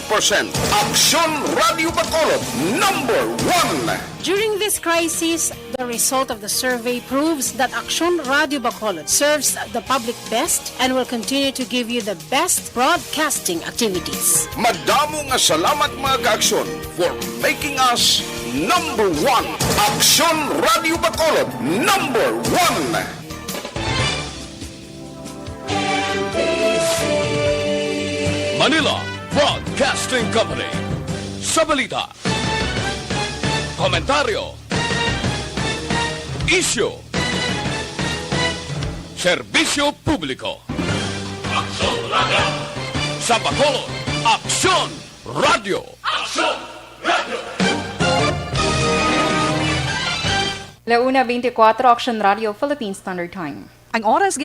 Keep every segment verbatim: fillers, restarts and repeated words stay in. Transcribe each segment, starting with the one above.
percent. Aksyon Radio Bacolod, number one. During this crisis, the result of the survey proves that Aksyon Radio Bacolod serves the public best and will continue to give you the best broadcasting activities. Madamo nga salamat, mga ka-Aksyon, for making us number one. Aksyon Radio Bacolod, number one. Manila Broadcasting Company. Sa balita, komentaryo, isyu, serbisyo publiko. Aksyon Radio. Sa Bacolod, Aksyon Radio. Aksyon Radio. La una veinticuatro, Aksyon Radio, Philippine Standard Time. Ang oras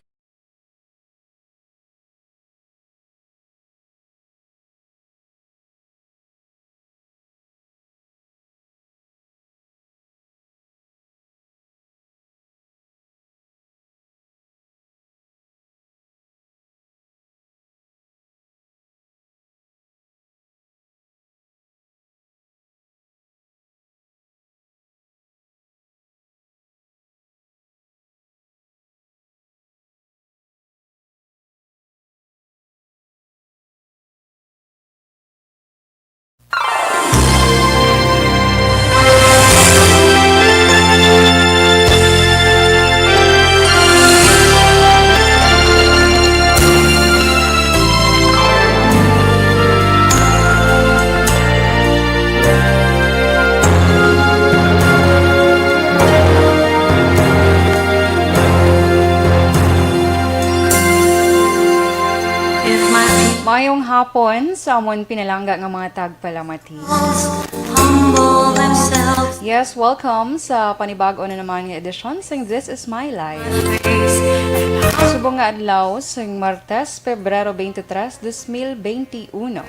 Mayong hapon sa amon pinalangga nga mga tagpalamati. Humble themselves. Yes, welcome sa panibag-o na naman nga edisyon sang This Is My Life. Subong nga adlaw sang Martes, Pebrero twenty-three, dos mil twenty-uno.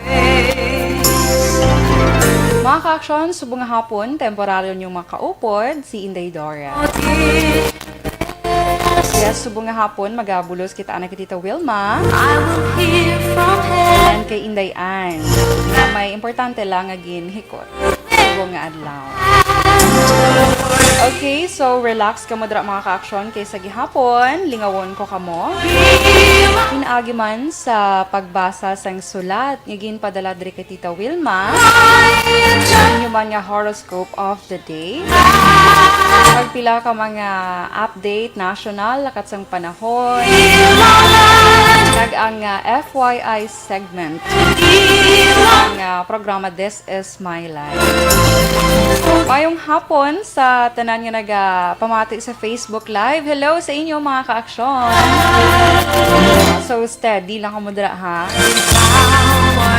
Mga ka-aksyon, subong nga hapon, temporaryo nyo makaupod si Inday Dora. Yes, subong nga hapon, magabulos kita ana kay Tita Wilma. I will hear from heaven. And kay Inday Ann. Nga may importante lang nga ginhikot. Subong nga adlaw. Okay, so relax kamo dira, mga ka-aksyon, kay sa gihapon, lingawon ko kamo. Pinaagi man sa pagbasa sang sulat nga ginpadala diri kay Tita Wilma, inyo man nga horoscope of the day. Pagpila ka mga update national, lakat sang panahon, kag ang, ah, F Y I segment, ang, ah, programa This Is My Life. Mayong hapon sa tanan nga nagapamati sa Facebook Live. Hello sa inyo, mga ka-aksyon. So, steady lang kamo dira, ha?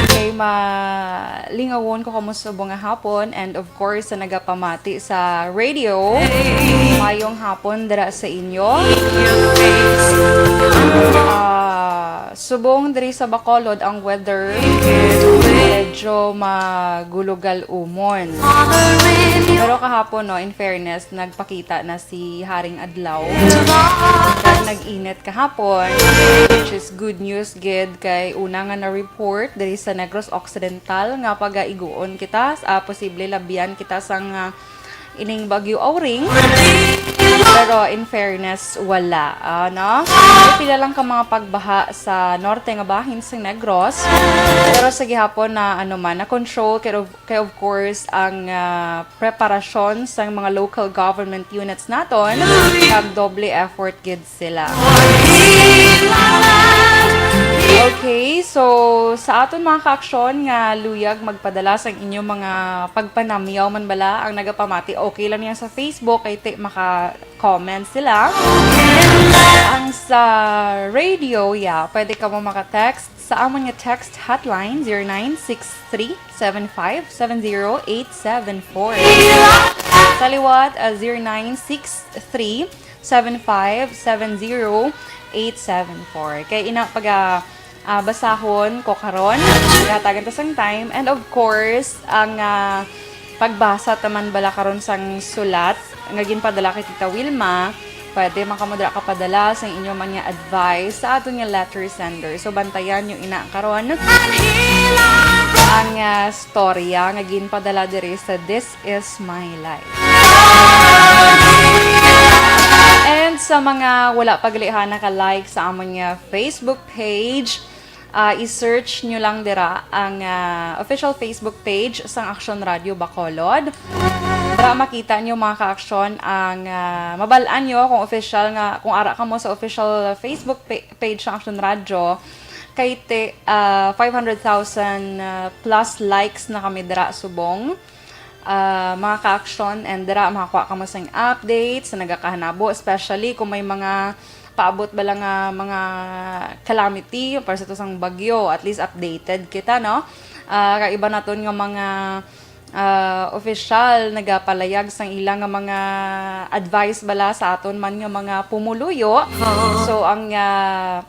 Okay, malingawon ko kamo subong nga hapon, and of course, sa nagapamati sa radio, mayong hapon dira sa inyo. Ah, subong diri sa Bacolod, ang weather medyo magulugal umon. Pero kahapon, no, in fairness, nagpakita na si Haring Adlaw. Nag-init kahapon, which is good news gid, kay una nga na-report diri sa Negros Occidental nga pagaiguon kita, ah, posible labian kita sang, ah, ining Bagyo Auring. Pero in fairness, wala, ah, no? May pila lang ka mga pagbaha sa norte nga bahin sa Negros. Pero sa gihapon na, ano man, na-control kay, kay of course ang, ah, preparasyon sang mga local government units naton, kag doble effort gid sila. Okay, so sa aton mga ka-aksyon nga luyag magpadala sang inyong mga pagpanamyaw man bala ang nagapamati, okay lang yan sa Facebook, kay ti-, maka-comment sila. Ang sa radio, yeah, pwede ka mo maka-text sa amon nga text hotline, zero nine six three seven five seven zero eight seven four. Sa liwat, ah, zero nine six three seven five seven zero eight seven four. Kay ina paga, ah, basahon ko karon, gatagan ta sang time. And of course, ang, ah, pagbasa ta man bala karon sang sulat nga ginpadala kay Tita Wilma, pwede man kamo dira kapadala sa inyo man nga advice sa aton nga letter sender. So, bantayan nyo ina karon ang, Storya nga ginpadala diri sa This Is My Life. And sa mga wala pa gali ha naka-like sa amon nga Facebook page, ah, i-search nyo lang dira ang, ah, official Facebook page sang Aksyon Radio Bacolod. Dira makita nyo, mga ka-aksyon, ang, ah, mabal-an nyo kung official nga, kung ara kamo sa official Facebook pa-, page sang Aksyon Radio, kay ti-, ah, five hundred thousand, ah, plus likes na kami dira subong, ah, mga ka-aksyon, and dira makakuha kamo sang updates sa nagakahanabo, especially kung may mga paabot bala nga mga calamity para sa to sang bagyo, at least updated kita, no? Ah, kag iba naton nga mga, ah, official nagapalayag sang ila nga mga advice bala sa aton man nga mga pumuluyo. So, ang, ah,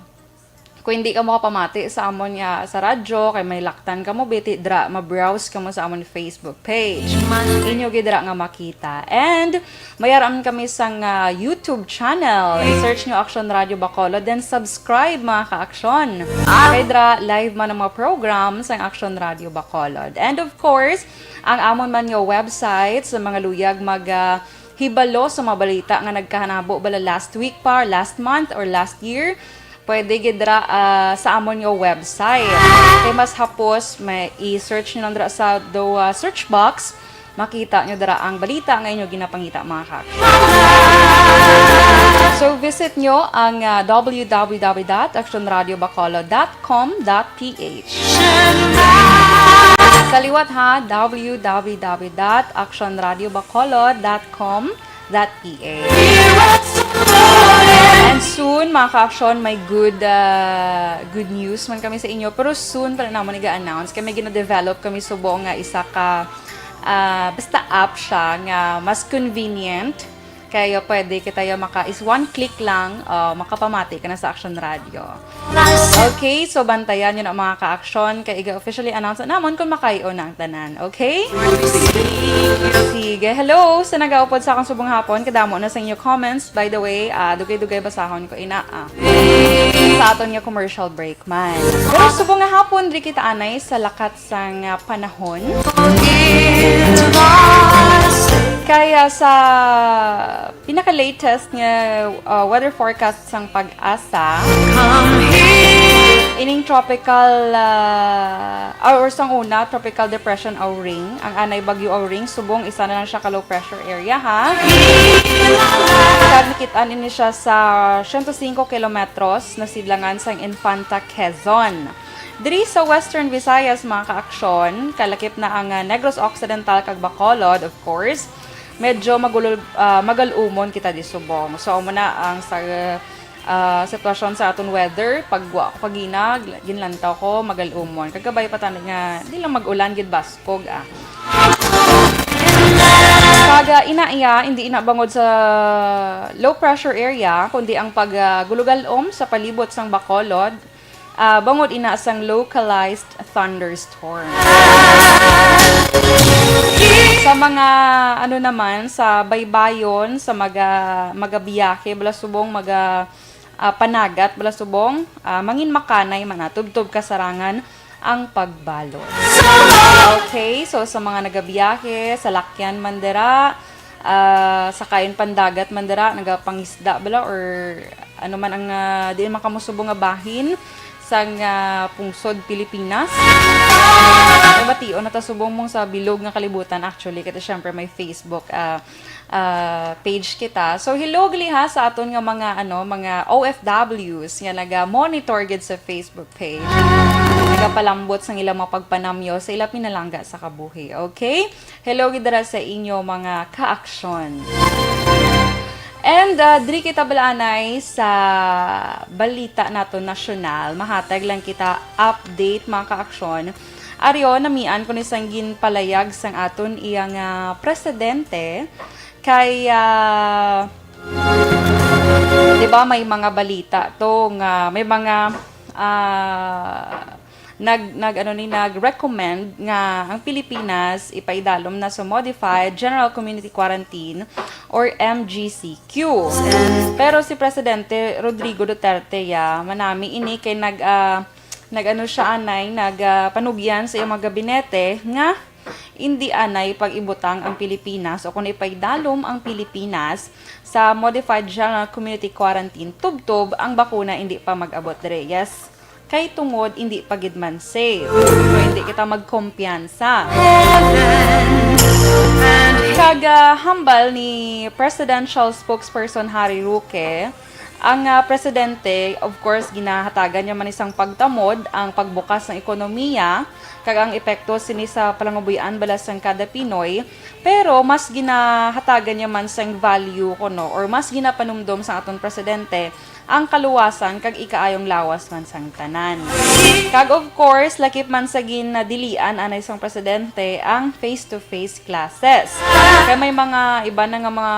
kung hindi ka makapamati sa amon nga sa radyo, kay may laktan ka mo, biti, dra, ma-browse ka mo sa amon Facebook page. Inyo gid dira nga makita. And may ara man kami sang, ah, YouTube channel. I-search nyo Action Radio Bacolod, then subscribe, mga ka-aksyon. Kay dra, live man ang mga program sang Action Radio Bacolod. And of course, ang amon man nga website sa mga luyag mag, ah, hibalo sa mga balita nga nagkahanabo bala last week pa, last month, or last year, pwede gid ra, ah, sa amon nga website. Kay mas hapos, may i-search nyo lang dira sa do, ah, search box, makita nyo dira ang balita nga inyo ginapangita, mga ka. So, visit nyo ang, ah, W W W dot action radio bacolod dot com dot P H. Sa liwat ha, W W W dot action radio bacolod dot com dot P H. And soon, mga ka-aksyon, may good, ah, good news man kami sa inyo. Pero soon pa na namon iga-announce. Kay may gina-develop kami subong nga isa ka, ah, basta app siya nga mas convenient. Kaya pwede kita yung maka, is one click lang, ah, makapamati ka na sa Action Radio. Okay, so bantayan yun ang mga ka-aksyon. Kay iga-officially announce na namon kung makayo na ang tanan. Okay? Sige, hello. Sa nagaupod sa akong subong hapon, kadamo na sa inyo comments. By the way, ah, dugay-dugay basahon ko ina, ah. Sa aton nga commercial break man. Pero subong nga hapon, diri kita anay sa lakat sang, ah, panahon. Kaya sa pinaka-latest nga, ah, weather forecast sang PAGASA, ining tropical, ah, or, or sang una, Tropical Depression Auring, ang anay Bagyo Auring, subong isa na lang siya ka low pressure area, ha? Kag nakit-an ini siya sa siyento singko kilometros na sidlangan sang Infanta, Quezon. Diri sa Western Visayas, mga ka-aksyon, kalakip na ang, ah, Negros Occidental kag Bacolod, of course. Medyo magulol-, ah, magal-umon kita di subong. So, amo na ang sa, ah, sitwasyon sa aton weather. Pag wa ko kagina, ginlantaw ko, magal-umon. Kag kabay pa tani nga, di lang mag-ulan gid baskog, ah. Kag, ah, ina iya, hindi ina bangod sa low pressure area, kundi ang pag, ah, gulugal-om sa palibot sang Bacolod, ah, bangod ina sang localized thunderstorm. Sa mga, ano naman, sa baybayon, sa maga-, magabiyahe, bala subong, maga-, ah, panagat, bala subong, ah, mangin makanay man na, tubtob kasarangan ang pagbalot. Okay, so sa mga nagabiyahe, salakyan man dira, ah, sakayon pandagat man dira, nagapangisda bala or ano man ang, ah, di man kamo subong nga bahin sang, ah, pungsod Pilipinas. Nabation na ta subong mong sa bilog nga kalibutan actually, kasi syempre may Facebook, ah, ah, page kita. So, hello gali ha sa aton nga mga, ano, mga O F Ws nga naga-monitor gid sa Facebook page. Nagapalambot sang ilang mga pagpanamyo sa ila pinalangga sa kabuhi. Okay? Hello gid dira sa inyo, mga ka-aksyon. And, ah, diri kita balaanay sa balita nato nasyonal. Mahatag lang kita update, mga ka-aksyon. Aryo, namian ko ni sang ginpalayag sang aton iya nga presidente kay, ah, di ba, may mga balita to nga may mga, ah, nag, nag, ano ni, nag-recommend nga ang Pilipinas ipaidalom na sa Modified General Community Quarantine or M G C Q. Pero si Presidente Rodrigo Duterte, ya, manami ini kay nag, ah, Nag-ano siya anay, nag, ah, panugyan sa iyang mga gabinete nga indi anay pag-ibutang ang Pilipinas o kung ipaidalom ang Pilipinas sa modified general community quarantine, tubtob ang bakuna indi pa mag-abot diri. Yes, kay tungod indi pa gid man safe. So, hindi kita magkumpiyansa. Kag, ah, hambal ni Presidential Spokesperson Harry Roque, ang, ah, presidente, of course, ginahatagan niya man isang pagtamod ang pagbukas ng ekonomiya kag ang epekto sini sa palangabuhian bala sang kada Pinoy, pero mas ginahatagan niya man sang value kuno, or mas ginapanumdom sang aton presidente ang kaluwasan kag ikaayong lawas man sang tanan. Kag of course, lakip man sa ginadilian anay sang presidente ang face-to-face classes. Kay may mga iba na nga mga,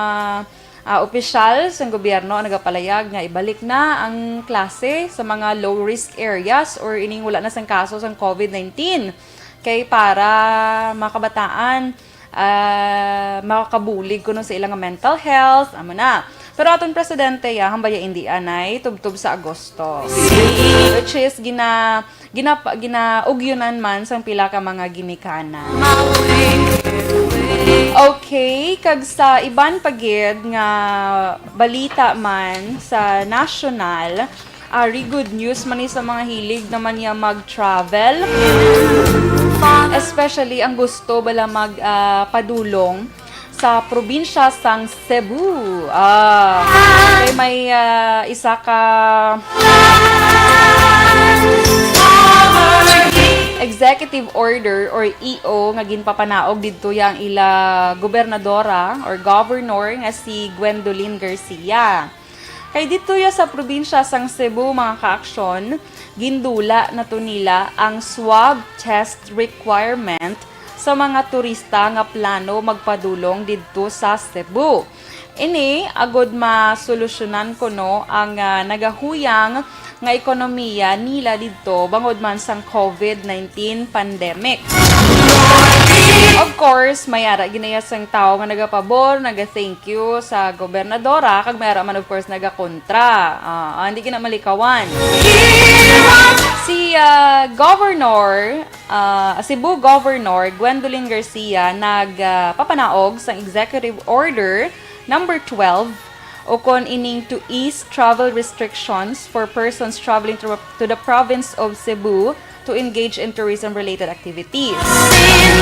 ah, opisyal sang gobyerno ang nagapalayag nga ibalik na ang klase sa mga low-risk areas or ining wala na sang kaso sang COVID nineteen. Kay para makabataan, ah, makakabulig kuno sa ilang mental health, amo na. Pero aton presidente, ya, hambaya indi anay, tubtob sa Agosto. Which is, gina-, ginapa-, ginaugyunan man sang pila ka mga ginikanan. Okay, kag sa iban pa gid nga balita man sa national, Ari, good news man ni sa mga hilig naman niya mag-travel. Especially ang gusto bala mag, ah, padulong sa probinsya sang Cebu. Ah, kay may, ah, isa ka executive order or E O nga ginpapanaog didto ya ang ila gobernadora or governor nga si Gwendolyn Garcia. Kay didto ya sa probinsya sang Cebu, mga kaaksyon, gindula na to nila ang swab test requirement sa mga turista nga plano magpadulong didto sa Cebu. Ini agod masolusyonan kuno ang, ah, nagahuyang nga ekonomiya nila didto bangod man sang COVID nineteen pandemic. Of course, may ara ginaya sang tawo nga nagapabor, naga-thank you sa gobernadora, kag may ara man, of course, nagakontra. Ah, ah, hindi gina malikawan. Si, ah, Governor, ah, Cebu Governor Gwendolyn Garcia nag, ah, papanaog sang Executive Order number twelve, ukon ining to ease travel restrictions for persons traveling to, to the province of Cebu to engage in tourism-related activities.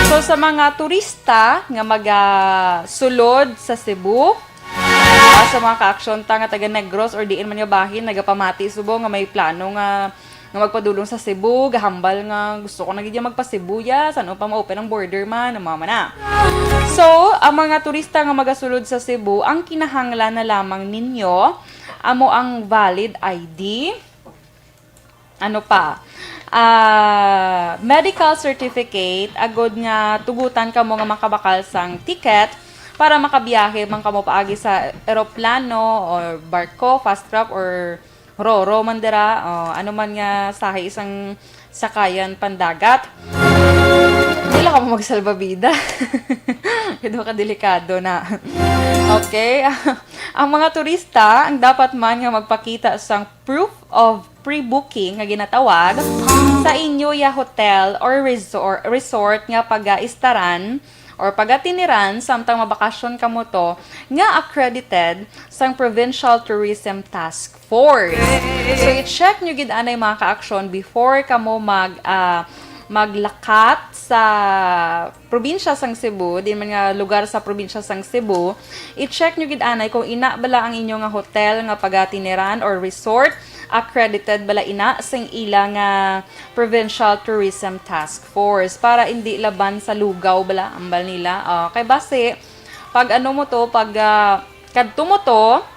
So, sa mga turista nga magasulod sa Cebu, ah, sa mga kaaksyon ta nga taga Negros or diin man nga bahin, nagapamati subo nga may plano nga nga magpadulong sa Cebu, gahambal nga gusto ko na gid magpa-Cebu ya, san-o pa ma-open ang border man, ang mga mana. So, ang mga turista nga magasulod sa Cebu, ang kinahanglan na lamang ninyo amo ang valid I D. Ano pa? Ah, medical certificate, agod nga tugutan kamo nga makabakal sang ticket para makabiyahe man kamo paagi sa eroplano or barko, fast craft, or Roro man dira, o, ano man nga sahi sang sakayan pandagat. Di lang kamo magsalbabida. Kay daw ka delikado na. Okay. Ang mga turista ang dapat man nga magpakita sang proof of pre-booking nga ginatawag sa inyo ya hotel or resor-, resort nga pagaistaran or pagatiniran samtang mabakasyon kamo to nga accredited sang Provincial Tourism Task Force. So, i-check nyo gid anay, mga ka-aksyon, before kamo mag, ah, maglakat sa probinsya sang Cebu, di man nga lugar sa probinsya sang Cebu, i-check nyo gid anay kung ina bala ang inyo nga hotel nga pagatiniran or resort, accredited bala ina sing ila nga Provincial Tourism Task Force para indi laban sa lugaw bala, ambal nila. Ah, kay basi, pag ano mo to, pag, ah, kadto mo to,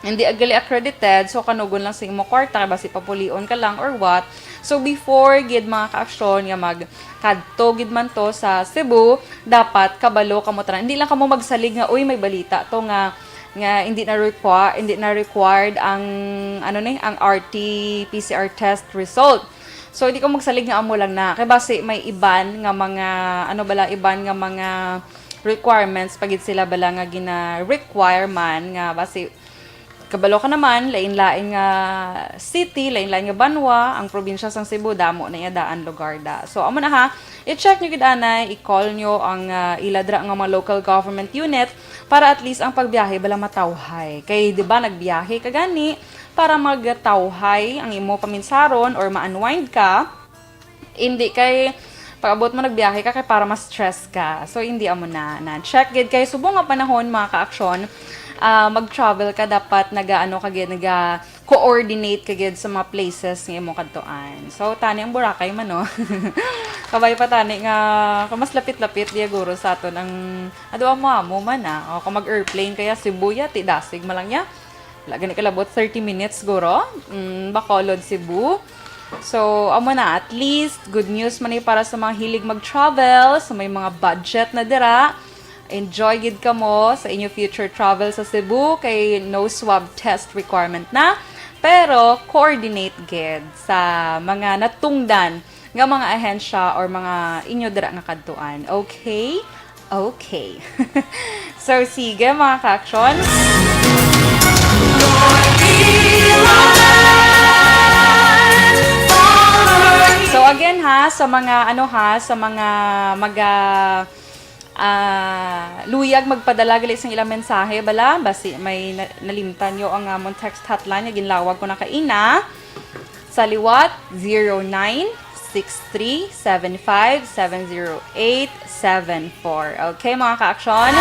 hindi gali accredited, so kanugon lang sa imo kwarta, kay basi papulion ka lang or what. So before gid, mga ka-aksyon, nga magkadto gid man to sa Cebu, dapat kabalo kamo tanan. Hindi lang kamo magsalig nga, "Uy, may balita to nga, nga hindi na require, hindi na required ang, ano ni, ang R T P C R test result." So, hindi ko magsalig nga amo lang na. Kay basi may iban nga mga, ano bala, iban nga mga requirements pa gid sila bala nga gina-require man nga basi Kabalo ka naman, lain-lain nga city, lain-lain nga banwa, ang probinsya sang Cebu, damo na iya daan lugar da. So, amo na ha, i-check nyo gid anay, i-call nyo ang, ah, ila dira nga mga local government unit para at least ang pagbiyahe bala matawhay. Kay, di ba, nagbiyahe ka gani para magtawhay ang imo paminsaron or ma-unwind ka. Hindi kay pag-abot mo nagbiyahe ka kay para ma-stress ka. So, hindi amo na. Na check gid kay subong nga panahon, mga ka-aksyon, ah, mag-travel ka, dapat nagaano ka gid, naga-coordinate ka gid sa mga places nga imo kadtuan. So, tani ang Boracay man, no? Kabay pa tani nga, kung mas lapit-lapit diya guro sa aton ang, ado mo amo man, ah. O kung mag-airplane kaya Cebu ya, ti dasig man lang niya. Wala gani kalabot, thirty minutes guro. Mm, Bacolod, Cebu. So, amo na, at least, good news man ni para sa mga hilig mag-travel, sa may mga budget na dira. Enjoy gid kamo sa inyo future travel sa Cebu, kay no swab test requirement na. Pero, coordinate gid sa mga natungdan nga mga ahensya or mga inyo dira nga kadtuan. Okay? Okay. So, sige, mga ka-aksyon. So, again ha, sa mga, ano ha, sa mga maga, ah, luyag magpadala gali sang ilang mensahe, bala, basi may na-, nalimtan nyo ang amon text hotline nga ginlawag ko na kaina. Sa liwat, zero nine six three seven five seven zero eight seven four. Okay, mga ka-aksyon?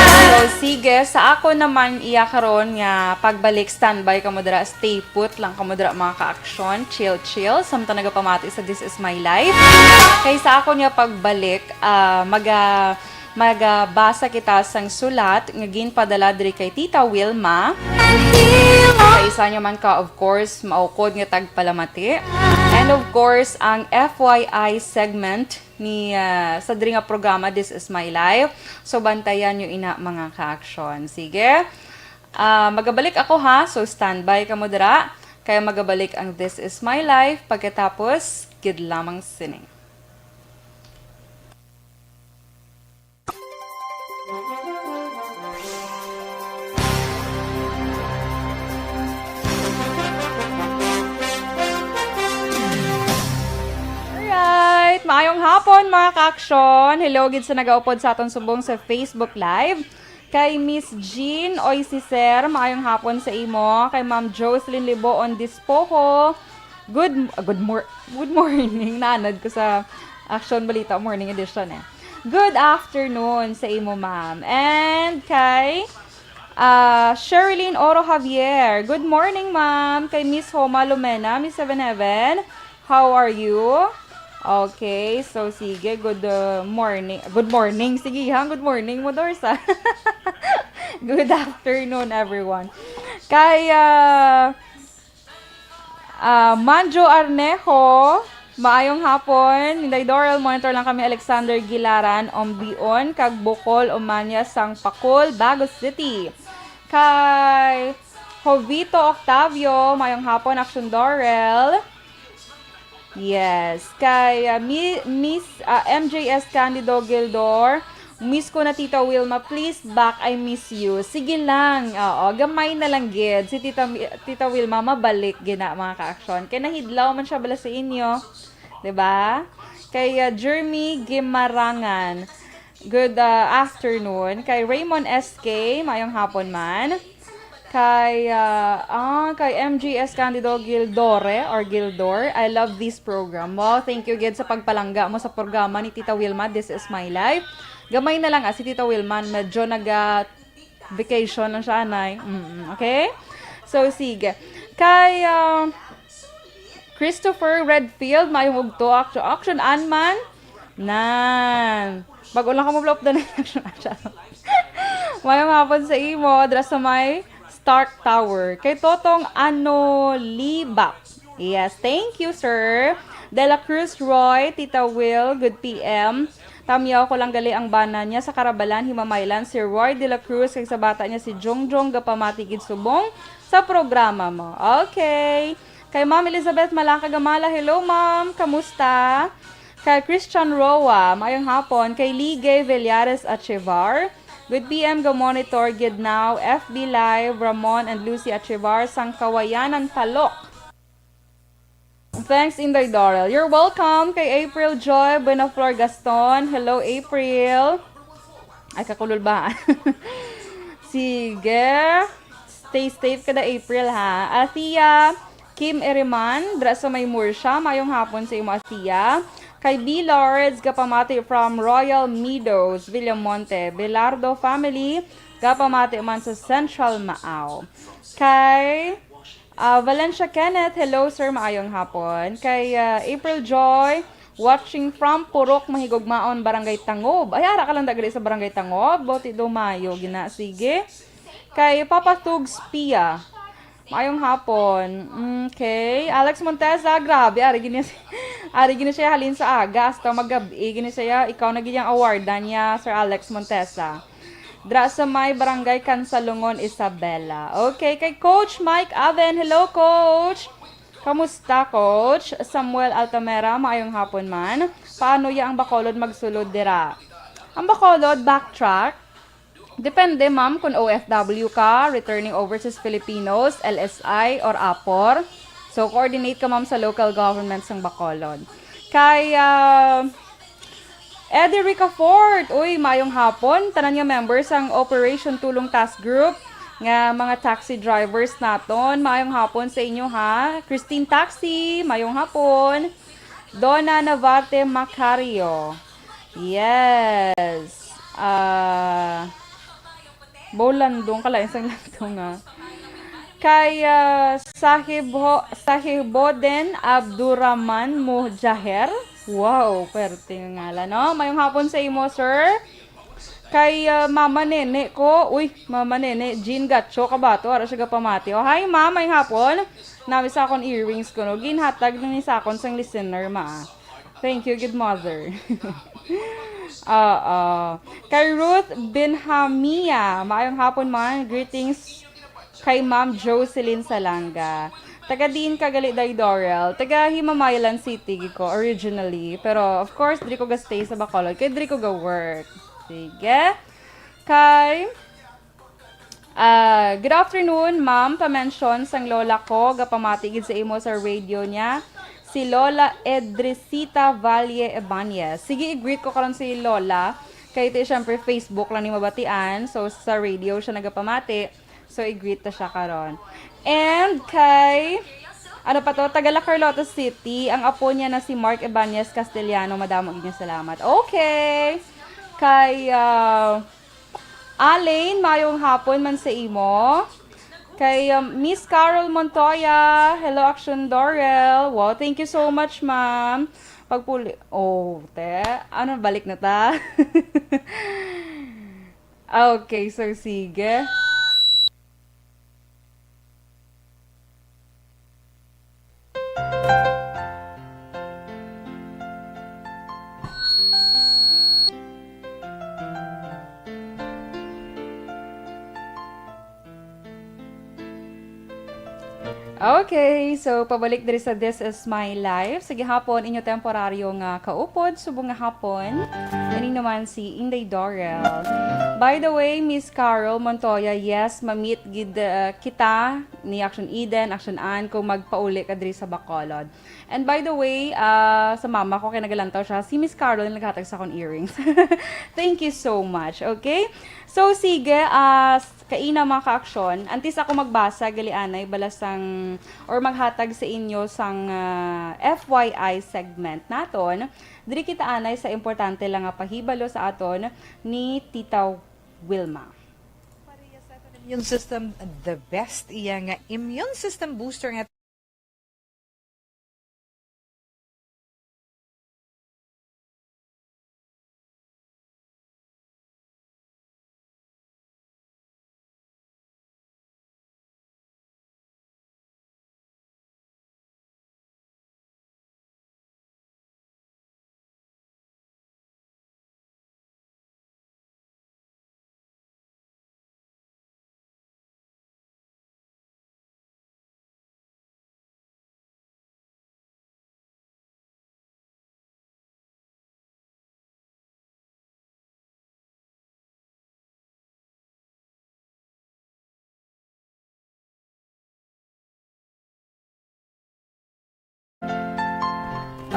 So, sige, sa ako naman iya karon nga pagbalik, standby kamo dira, stay put lang kamo dira, mga ka-aksyon. Chill, chill. Samtang nagapamati sa This Is My Life. Kay sa ako niya pagbalik, ah, maga-, magabasa kita sang sulat nga ginpadala diri kay Tita Wilma. Sa isa niya man ka, of course, maukod nga tagpalamati. And of course, ang F Y I segment ni, ah, sa diri nga programa, This Is My Life. So, bantayan nyo ina, mga ka-aksyon. Sige. Ah, magabalik ako, ha. So, standby kamo dira. Kaya magabalik ang This Is My Life pagkatapos gid lamang sini. Alright, maayong hapon, mga ka-aksyon. Hello gid sa nagaupod sa aton subong sa Facebook Live. Kay Miss Jean Oisiser, maayong hapon sa imo. Kay Ma'am Jocelyn Liboon Dispoho, good, ah, good mor-, good morning. Naanad ko sa Action Balita Morning Edition, eh. Good afternoon sa imo, ma'am. And kay, ah, Sherilyn Oro Javier, good morning, ma'am. Kay Miss Homa Lumena, Miss Seven Heaven, how are you? Okay, so sige, good, uh, morning. Good morning. Sige, ha? Good morning mo, Dorsa. Good afternoon, everyone. Kay, ah, ah, Manjo Arnejo, maayong hapon. Inday Dorel, monitor lang kami, Alexander Gilaran, Ombion, kag Bukol, Umanya, sang Pakol, Bago City. Kay Jovito Octavio, maayong hapon, Action Dorel. Yes. Kay, ah, Mi-, Miss, ah, M J S Candido Gildor, "Miss ko na, Tita Wilma. Please back, I miss you." Sige lang. Oo, gamay na lang gid. Si Tita Mi-, Tita Wilma, mabalik gid na, mga ka-aksyon. Kay nahidlaw man siya bala sa inyo. 'Di ba? Kay, ah, Jeremy Gimarangan, good, ah, afternoon. Kay Raymond S K, maayong hapon man. Kay, ah, ah, kay M G S Candido Gildore or Gildor, "I love this program." Wow, thank you gid sa pagpalangga mo sa programa ni Tita Wilma, This Is My Life. Gamay na lang, ah, si Tita Wilma, medyo naga-vacation lang siya, anay. Mm, okay? So, sige. Kay, ah, Christopher Redfield, maayong udto, Action, Action Anman. Nan. Bag-o lang ka mo-blow up the night. Maayong hapon sa imo, dira sa may Stark Tower. Kay Totong Anolibak. Yes, thank you, sir. De La Cruz Roy, Tita Will, good P M. Tamyaw ko lang gali ang bana niya sa Karabalan, Himamaylan, si Roy De La Cruz, kag sa bata niya si Jongjong, gapamati gid subong sa programa mo. Okay. Kay Ma'am Elizabeth Malaka Gamala, hello, ma'am. Kamusta? Kay Christian Roa, maayong hapon. Kay Ligay Villares Achivar, Good P M, ga-monitor gid now. F B Live, Ramon and Lucy Achivar sang Kawayanan, Talok. Thanks, Inday Dorel. You're welcome kay April Joy Buenaflor Gaston. Hello, April. Ay, kakulol ba? Sige. Stay safe kada April, ha. Athea Kim Eriman, dra sa may Murcia. Mayong hapon sa imo, Athea. Kay B Lords, gapamati from Royal Meadows, Villamonte. Belardo family, gapamati man sa Central Maaw. Kay, ah, Valencia Kenneth, hello, sir, maayong hapon. Kay, ah, April Joy, watching from Purok Mahigugmaon, Barangay Tangob. Ay, ara ka lang dagri sa Barangay Tangob. Boti do mayo, gina. Sige. Kay Papa Thugs Pia, maayong hapon. Okay. Alex Montesa, grabe. Ari gini, ari gini siya halin sa aga. Hasta magabi, gini siya. Ikaw na gid ang awardan niya, Sir Alex Montesa. Dra sa may Barangay Kansalungon, Isabela. Okay, kay Coach Mike Aven. Hello, Coach. Kamusta, Coach? Samuel Altamera, maayong hapon man. Paano ya ang Bacolod magsulod dira? Ang Bacolod, backtrack. Depende, ma'am, kung O F W ka, returning overseas Filipinos, L S I, or apor. So, coordinate ka, ma'am, sa local government sang Bacolod. Kay, ah, Eddie Ricafort, uy, mayong hapon. Tanan nga members sang Operation Tulong Task Group nga mga taxi drivers naton. Mayong hapon sa inyo, ha. Christine Taxi, mayong hapon. Donna Navarte Macario. Yes. Ah, Bolandong, kalain sang landong, ah. Kay, ah, Sahib Ho-, Sahiboden Abdurrahman Mujaher. Wow, perte nga ngalan, no? Mayong hapon sa imo, sir. Kay, ah, Mama Nene ko. Uy, Mama Nene, Jean Gacho Kabato, ara siya gapamati. Oh, hi, Ma, mayong hapon. Nami sa akon earrings ko, no? Ginhatag ni sa akon sang listener, Ma. Thank you, good mother. Oo. Kay Ruth Benhamia, maayong hapon man. Greetings kay Ma'am Jocelyn Salanga. Taga diin ka gali, Day Dorel? Taga Himamaylan City gid ko originally. Pero, of course, diri ko ga-stay sa Bacolod. Kay diri ko ga-work. Sige. Kay, ah, good afternoon, ma'am. Pamention sang lola ko, gapamati gid sa imo sa radio niya. Si Lola Edrisita Valle Ibanez. Sige, i-greet ko karon si Lola. Kay ito, syempre, Facebook lang ni mabatian. So, sa radio siya nagapamati. So, i-greet ta siya karon. And kay, ano pa to? Taga La Carlota City. Ang apo niya na si Mark Ibanez Castellano. Madamo gid nga salamat. Okay. Kay, ah, Alain, mayong hapon man sa imo. Kay, um, Miss Carol Montoya, hello, Action Dorel. Wow, thank you so much, ma'am. Pagpuli, oh, te, ano, balik na ta? Okay, so sige. Okay, so pabalik diri sa This Is My Life. Sa gihapon, inyo temporaryo nga kaupod, subong nga hapon. Ining naman si Inday Dorel. By the way, Miss Carol Montoya, yes, ma-meet gid, uh, kita ni Action Eden, Action Ann, kung magpauli ka diri sa Bacolod. And by the way, ah, sa mama ko, kay nagalantaw siya, si Miss Carol ang naghatag sa akon earrings. Thank you so much, okay? So, sige, ah, s-, kaina, mga ka-aksyon, antes ako magbasa, gali anay, bala sang, or maghatag sa inyo sang, ah, F Y I segment naton, diri kita anay sa importante lang nga pahibalo sa aton ni Tita Wilma. Pareha sa aton immune system, the best iya nga immune system booster nga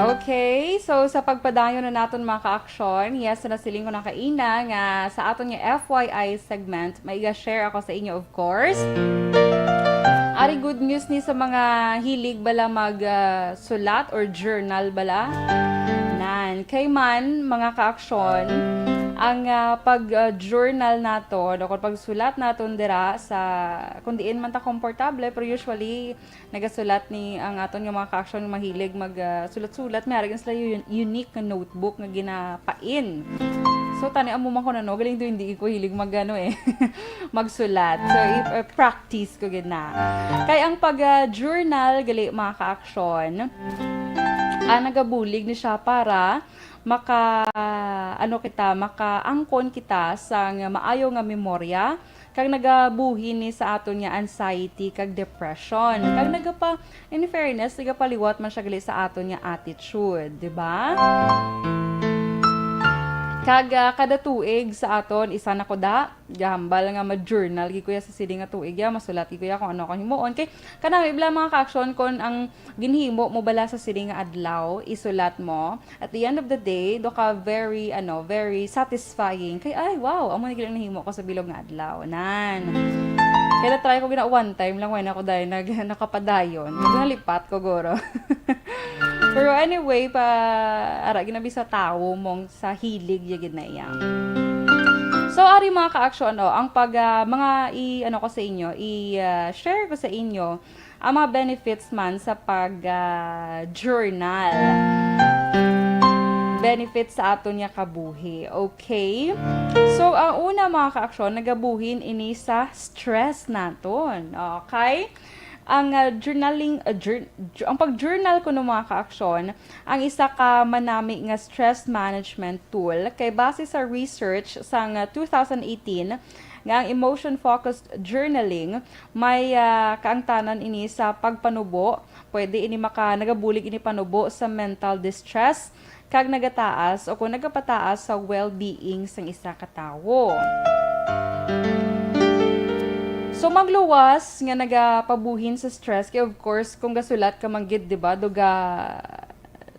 Okay, so sa pagpadayon na naton, mga ka-aksyon, yes, nasiling ko na kaina nga sa aton nga F Y I segment, may iga-share ako sa inyo, of course. Ari, good news ni sa mga hilig bala mag, ah, sulat or journal bala. Nan, kay man, mga ka-aksyon, ang, ah, pag, ah, journal naton o kung pagsulat naton dira sa kung diin man ta komportable, pero usually nagasulat ni ang aton nga mga ka-aksyon nga mahilig mag, ah, sulat-sulat, may arag sila un-, unique nga notebook nga ginapain. So, tani amo man ko na, no, galing do hindi ko hilig mag, ano, eh, magsulat. So, i-, uh, practice ko gid na. Kay ang pag, ah, journal gali, mga ka-aksyon, ah, nagabulig ni siya para maka, ano kita, makaangkon kita sang maayo nga memorya, kag nagabuhin ni sa aton nga anxiety kag depression. Kag nagapa, in fairness, nagapaliwat man siya gali sa aton nga attitude, di ba? Kag, ah, kada tuig sa aton, isa na ko da, gahambal nga ma-journal gid ko ya sa sini nga tuig ya, masulat gid ko ya kung ano akong himuon. Kay kanami bala, mga ka-aksyon, kung ang ginhimo mo bala sa sini nga adlaw, isulat mo, at the end of the day, do ka very, ano, very satisfying. Kay, ay, wow, amo ni gid ang nahimo ko sa bilog nga adlaw. Nan. Kaya na-try ko gina one time lang, wala ako dahil nag-, nakapadayon. Nalipat ko, guro. Pero anyway, pa, ara, ginabi sa tao mong sa hilig, ya gid na iya. So, ari, mga ka-aksyon, oh, ang pag, ah, mga i-, ano ko sa inyo, i-share ko sa inyo, ang mga benefits man sa pag, ah, journal. Benefits sa aton nga kabuhi. Okay? So, ang una, mga ka-aksyon, nagabuhin ini sa stress naton. Okay? Ang, ah, journaling, ah, jour-, ju-, ang pag-journal kuno, mga ka-aksyon, ang isa ka manami nga stress management tool kay base sa research sang, ah, two thousand eighteen nga ang emotion-focused journaling may, ah, kaangtanan ini sa pagpanubo. Pwede ini maka-, nagabulig ini panubo sa mental distress kag nagataas o kung nagapataas sa well-being sang isa ka tawo. So, magluwas nga nagapabuhin sa stress kay, of course, kung gasulat ka man gid, di ba, do ga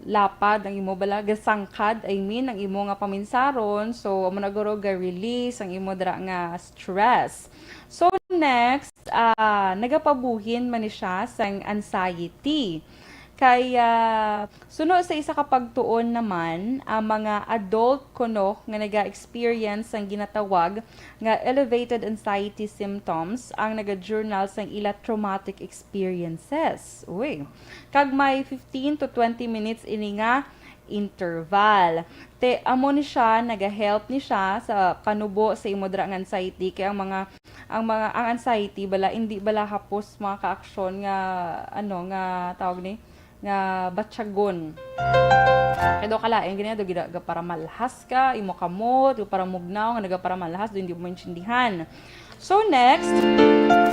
lapad ang imo bala, gasangkad, I mean, ang imo nga paminsaron. So, amo na guro ga-release ang imo dira nga stress. So, next, ah, nagapabuhin man ni siya sang anxiety. Kay, ah, suno sa isa ka pagtuon naman, ang mga adult kuno nga naga-experience sang ginatawag nga elevated anxiety symptoms ang naga-journal sang ila traumatic experiences. Uy. Kag may fifteen to twenty minutes ini nga interval. Te, amo ni siya, naga-help ni siya sa panubo sa imo dira nga anxiety. Kay ang mga, ang mga, ang anxiety bala, hindi bala hapos, mga ka-aksyon, nga, ano, nga tawag ni, nga batyagon. Kay do kalain gani, do gida-, ga para malhas ka, imo kamot, do para mugnaw, nga naga para malhas, do hindi mo maintindihan. So next,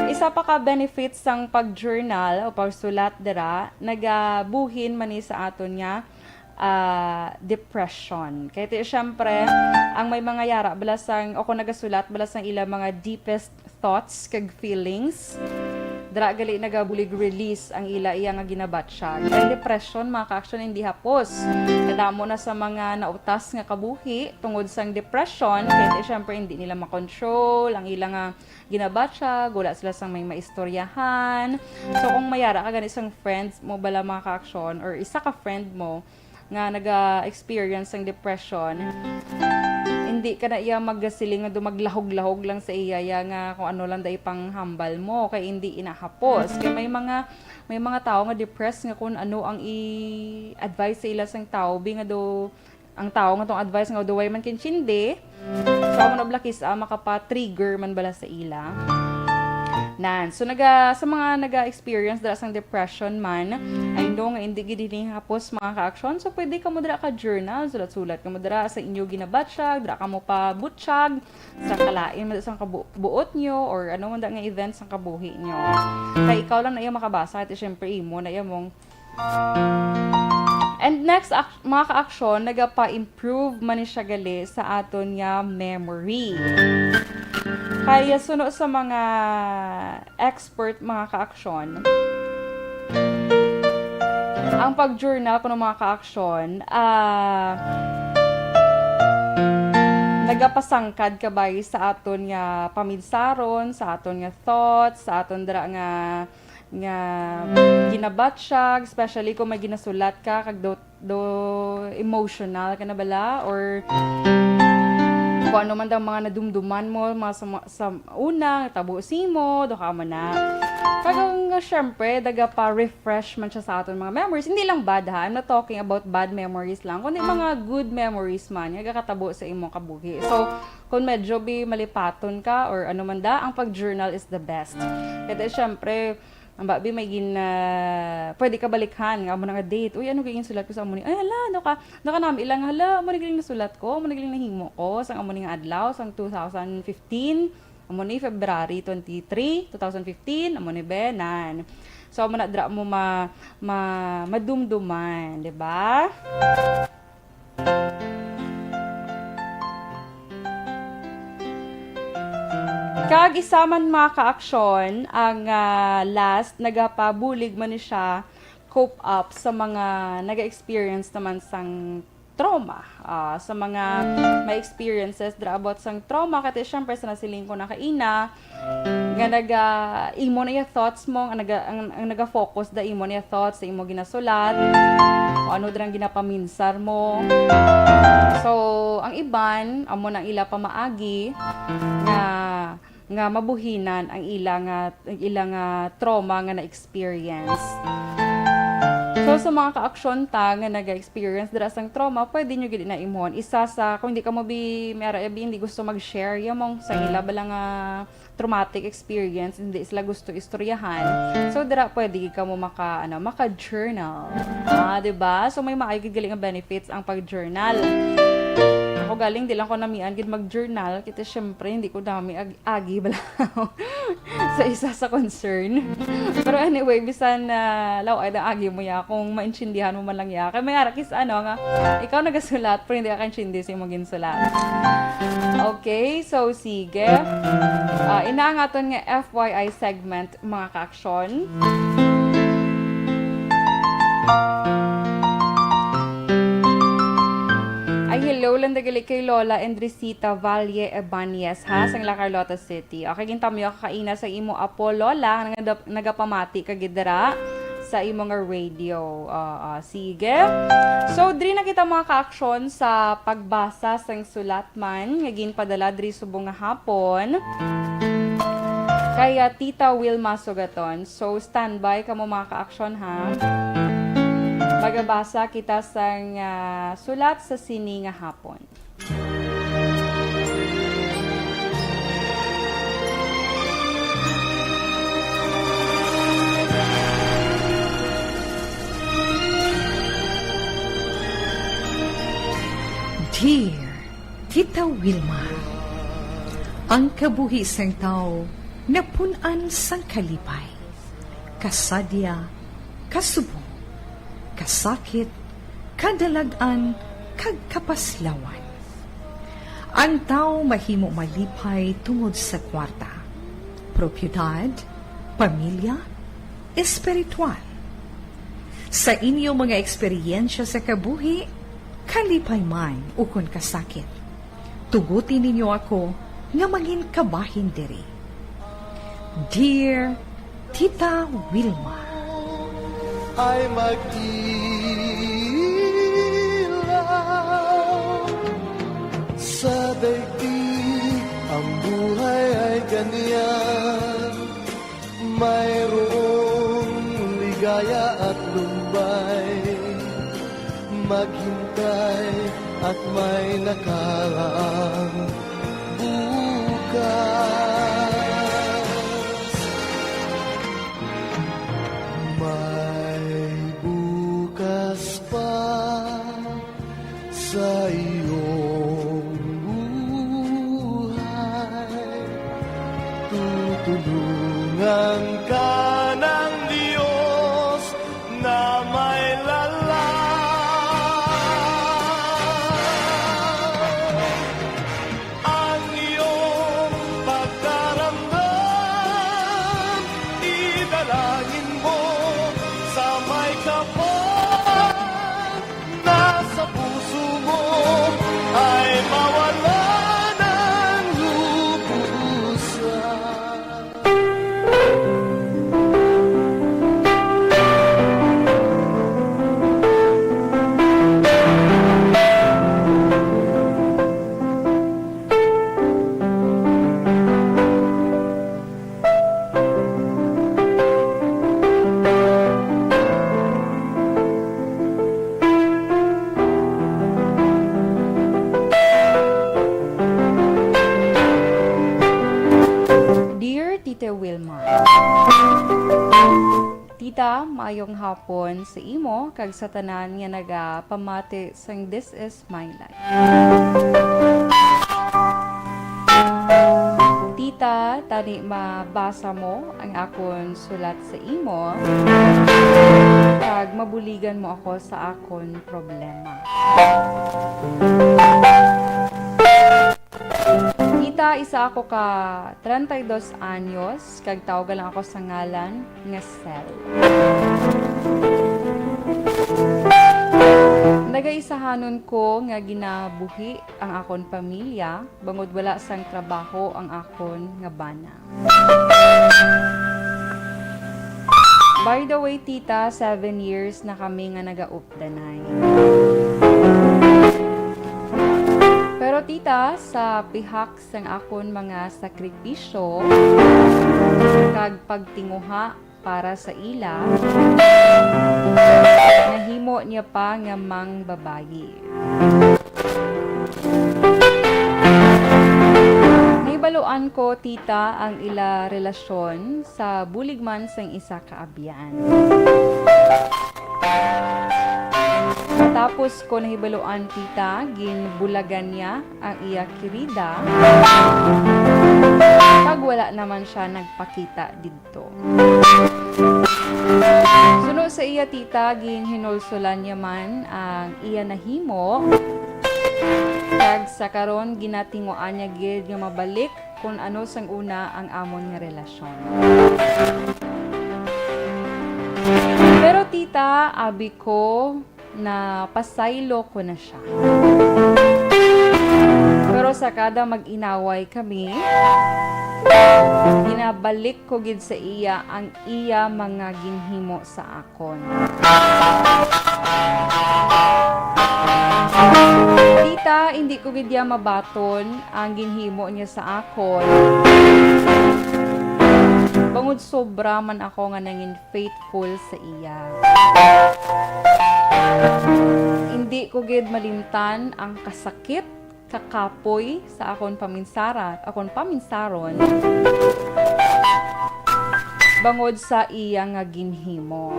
isa pa ka benefits sang pag-journal o pagsulat dira, nagabuhin man ni sa aton nga, ah, depression. Kay ti, syempre, ang may mga yara bala sang, o kung nagasulat bala sang ila mga deepest thoughts kag feelings, dira gali nagabulig release ang ila iya nga ginabatsyag. Ang depression, mga ka-aksyon, hindi hapos. Kadamo na sa mga nautas nga kabuhi tungod sang depression, kay ti, syempre, hindi nila makontrol ang ila nga ginabatsyag, wala sila sang may maistoryahan. So, kung mayara ka gani sang friends mo bala, mga ka-aksyon, or isa ka friend mo nga naga-experience sang depression, hindi ka na iya magasiling nga do maglahog-lahog lang sa iya, ya, nga kung ano lang da ipanghambal mo, kay hindi inahapos. Kay may mga, may mga tawo nga depressed nga kung ano ang i-advise sa ila sang tawo, bi nga do, ang tawo nga tong advice nga do way man kintindi. So, amo na bala kis-a, makapa-trigger man bala sa ila. Nan, so naga, sa mga naga-experience dira sang depression man, I know nga hindi gid ini hapos, mga ka-aksyon. So pwede kamo dira ka journal, sulat-sulat kamo dira sa inyo ginabatsyag, dira kamo pabutyag sa kalain man sang kabu-, buot nyo or ano man da nga event sang kabuhi nyo. Kay ikaw lang na iya makabasa, kay syempre imo na iya mong And next, ak-, mga ka-aksyon, nagapa-improve man ni siya gali sa aton nga memory. Kaya suno sa mga expert, mga ka-aksyon, Ang pag-journal, kuno, mga ka-aksyon, ah, nagapasangkad kabay sa aton nga pamidsaron, sa aton nga thoughts, sa aton dira nga, nga ginabatyag, especially kung may ginasulat ka, kag do, do emotional ka na bala, or kung ano man daw mga nadumduman mo, mga sa, sa una, tabo sa imo, do ka mo na. Kag ang, syempre, nagapa-refresh man siya sa aton mga memories. Hindi lang bad, ha? I'm not talking about bad memories lang, kundi mga good memories man nga gakatabo sa imong kabuhi. So, kung medyo bi malipaton ka or ano man da, ang pag-journal is the best. Kaya syempre, ang babi may gin-, ah, pwede ka balikhan nga amo na nga date. Uy, ano gid ginsulat ko sa amo ni? Ay, hala, ano ka, ano ka nami ilang, hala, amo na gid ang nasulat ko, amo na gid ang nahimo ko, sang amo ni nga adlaw, sang two thousand fifteen, amo ni February twenty-three, two thousand fifteen, amo ni benan. So, amo na dra mo ma-, ma-, madumduman, di ba? Kag isa man, mga ka-aksyon, ang, ah, last, nagapabulig man ni siya cope up sa mga naga-experience naman sang trauma. Ah, sa mga may experiences dra about sang trauma, kay syempre sa nasiling ko na kaina, nga naga, imo na yung thoughts mo, ang naga, ang, ang naga-focus da imo na yung thoughts sa imo ginasulat, o ano drang ginapaminsar mo. So, ang iban, amo na ang ila pamaagi nga, nga mabuhinan ang ila nga, ang ila nga trauma nga na-experience. So, sa mga ka-aksyon ta nga naga-experience dira sang trauma, pwede nyo gid na imon. Isa sa, kung hindi ka mo bi, may ara, bi, hindi gusto mag-share, yung mong sa ila bala nga traumatic experience, hindi sila gusto istoryahan. So, dira pwede gid kamo maka, ano, maka-journal. Ah, di ba? So, may maayo gid gali nga benefits ang pag-journal. Ako galing, di lang ko namian gid mag-journal. Kita, syempre, hindi ko dami ag-, agi bala sa isa sa concern. Pero anyway, bisan na law ay agi mo ya, kung maintindihan mo man lang ya. Kay may ara kis, ano, nga, ikaw nagasulat, pero hindi ka kaintindi sa imong ginsulat. Okay, so sige. Ah, ina ang aton nga F Y I segment, mga ka-aksyon. Ay, hello lang dagali kay Lola Endrisita Valle Ebañez, ha, sang La Carlota City. Okay, gintamyo ka kaina sa imo apo, Lola, nga nagap-, nagapamati ka gid dira sa imo nga radio. Ah, ah, sige. So, diri na kita, mga ka-aksyon, sa pagbasa sang sulat man nga ginpadala diri subong nga hapon kay, ah, Tita Wilma Sugaton. So, standby kamo, mga ka-aksyon, ha. Magabasa kita sang, ah, sulat sa sini nga hapon. Dear Tita Wilma, ang kabuhi sang tawo napun-an sang kalipay, kasadya, kasubong, kasakit, kadalag-an, kag kapaslawan. Ang tawo mahimo malipay tungod sa kwarta, propiedad, pamilya, espiritual. Sa inyo mga eksperyensya sa kabuhi, kalipay man ukon kasakit, tuguti ninyo ako nga mangin kabahin diri. Dear Tita Wilma. Ay mag-ilaw sa daigdig, ang buhay ay ganyan. Mayroong ligaya at lumbay. Maghintay at may nakaraang bukas. May bukas pa sa iyong buhay. Tutulungan ka ng Diyos na may lalang. Ang iyong pagkaramdam, idalangin mo sa may kapal. Te Wilma. Tita, maayong hapon sa imo kag sa tanan nga nagapamati sang This Is My Life. Tita, tani mabasa mo ang akon sulat sa imo, kag mabuligan mo ako sa akon problema. Tita, isa ako ka treinta y dos anyos, kag tawga lang ako sa ngalan nga Sel. Nagaisahanon ko nga ginabuhi ang akon pamilya, bangod wala sang trabaho ang akon nga bana. By the way, tita, seven years na kami nga nagaupdanay. Pero, tita, sa pihak sang akon mga sakripisyo kag pagtinguha para sa ila, nahimo niya pa nga mangbabayi. Nahibaluan ko, tita, ang ila relasyon sa bulig man sang isa ka abyan. Matapos ko nahibaluan, tita, ginbulagan niya ang iya kirida, kag wala naman siya nagpakita didto. Suno sa iya, tita, ginhinulsolan niya man ang iya nahimo, kag sa karon ginatinguan niya gid nga mabalik kon ano sang una ang amon nga relasyon. Pero, tita, abi ko, napasaylo ko na siya. Pero sa kada mag-inaway kami, ginabalik ko gid sa iya ang iya mga ginhimo sa akon. Tita, hindi ko gid iya mabaton ang ginhimo niya sa akon, bangod sobra man ako nga nangin faithful sa iya. Hindi ko gid malimtan ang kasakit, kakapoy sa akon paminsara-, akon paminsaron, bangod sa iya nga ginhimo.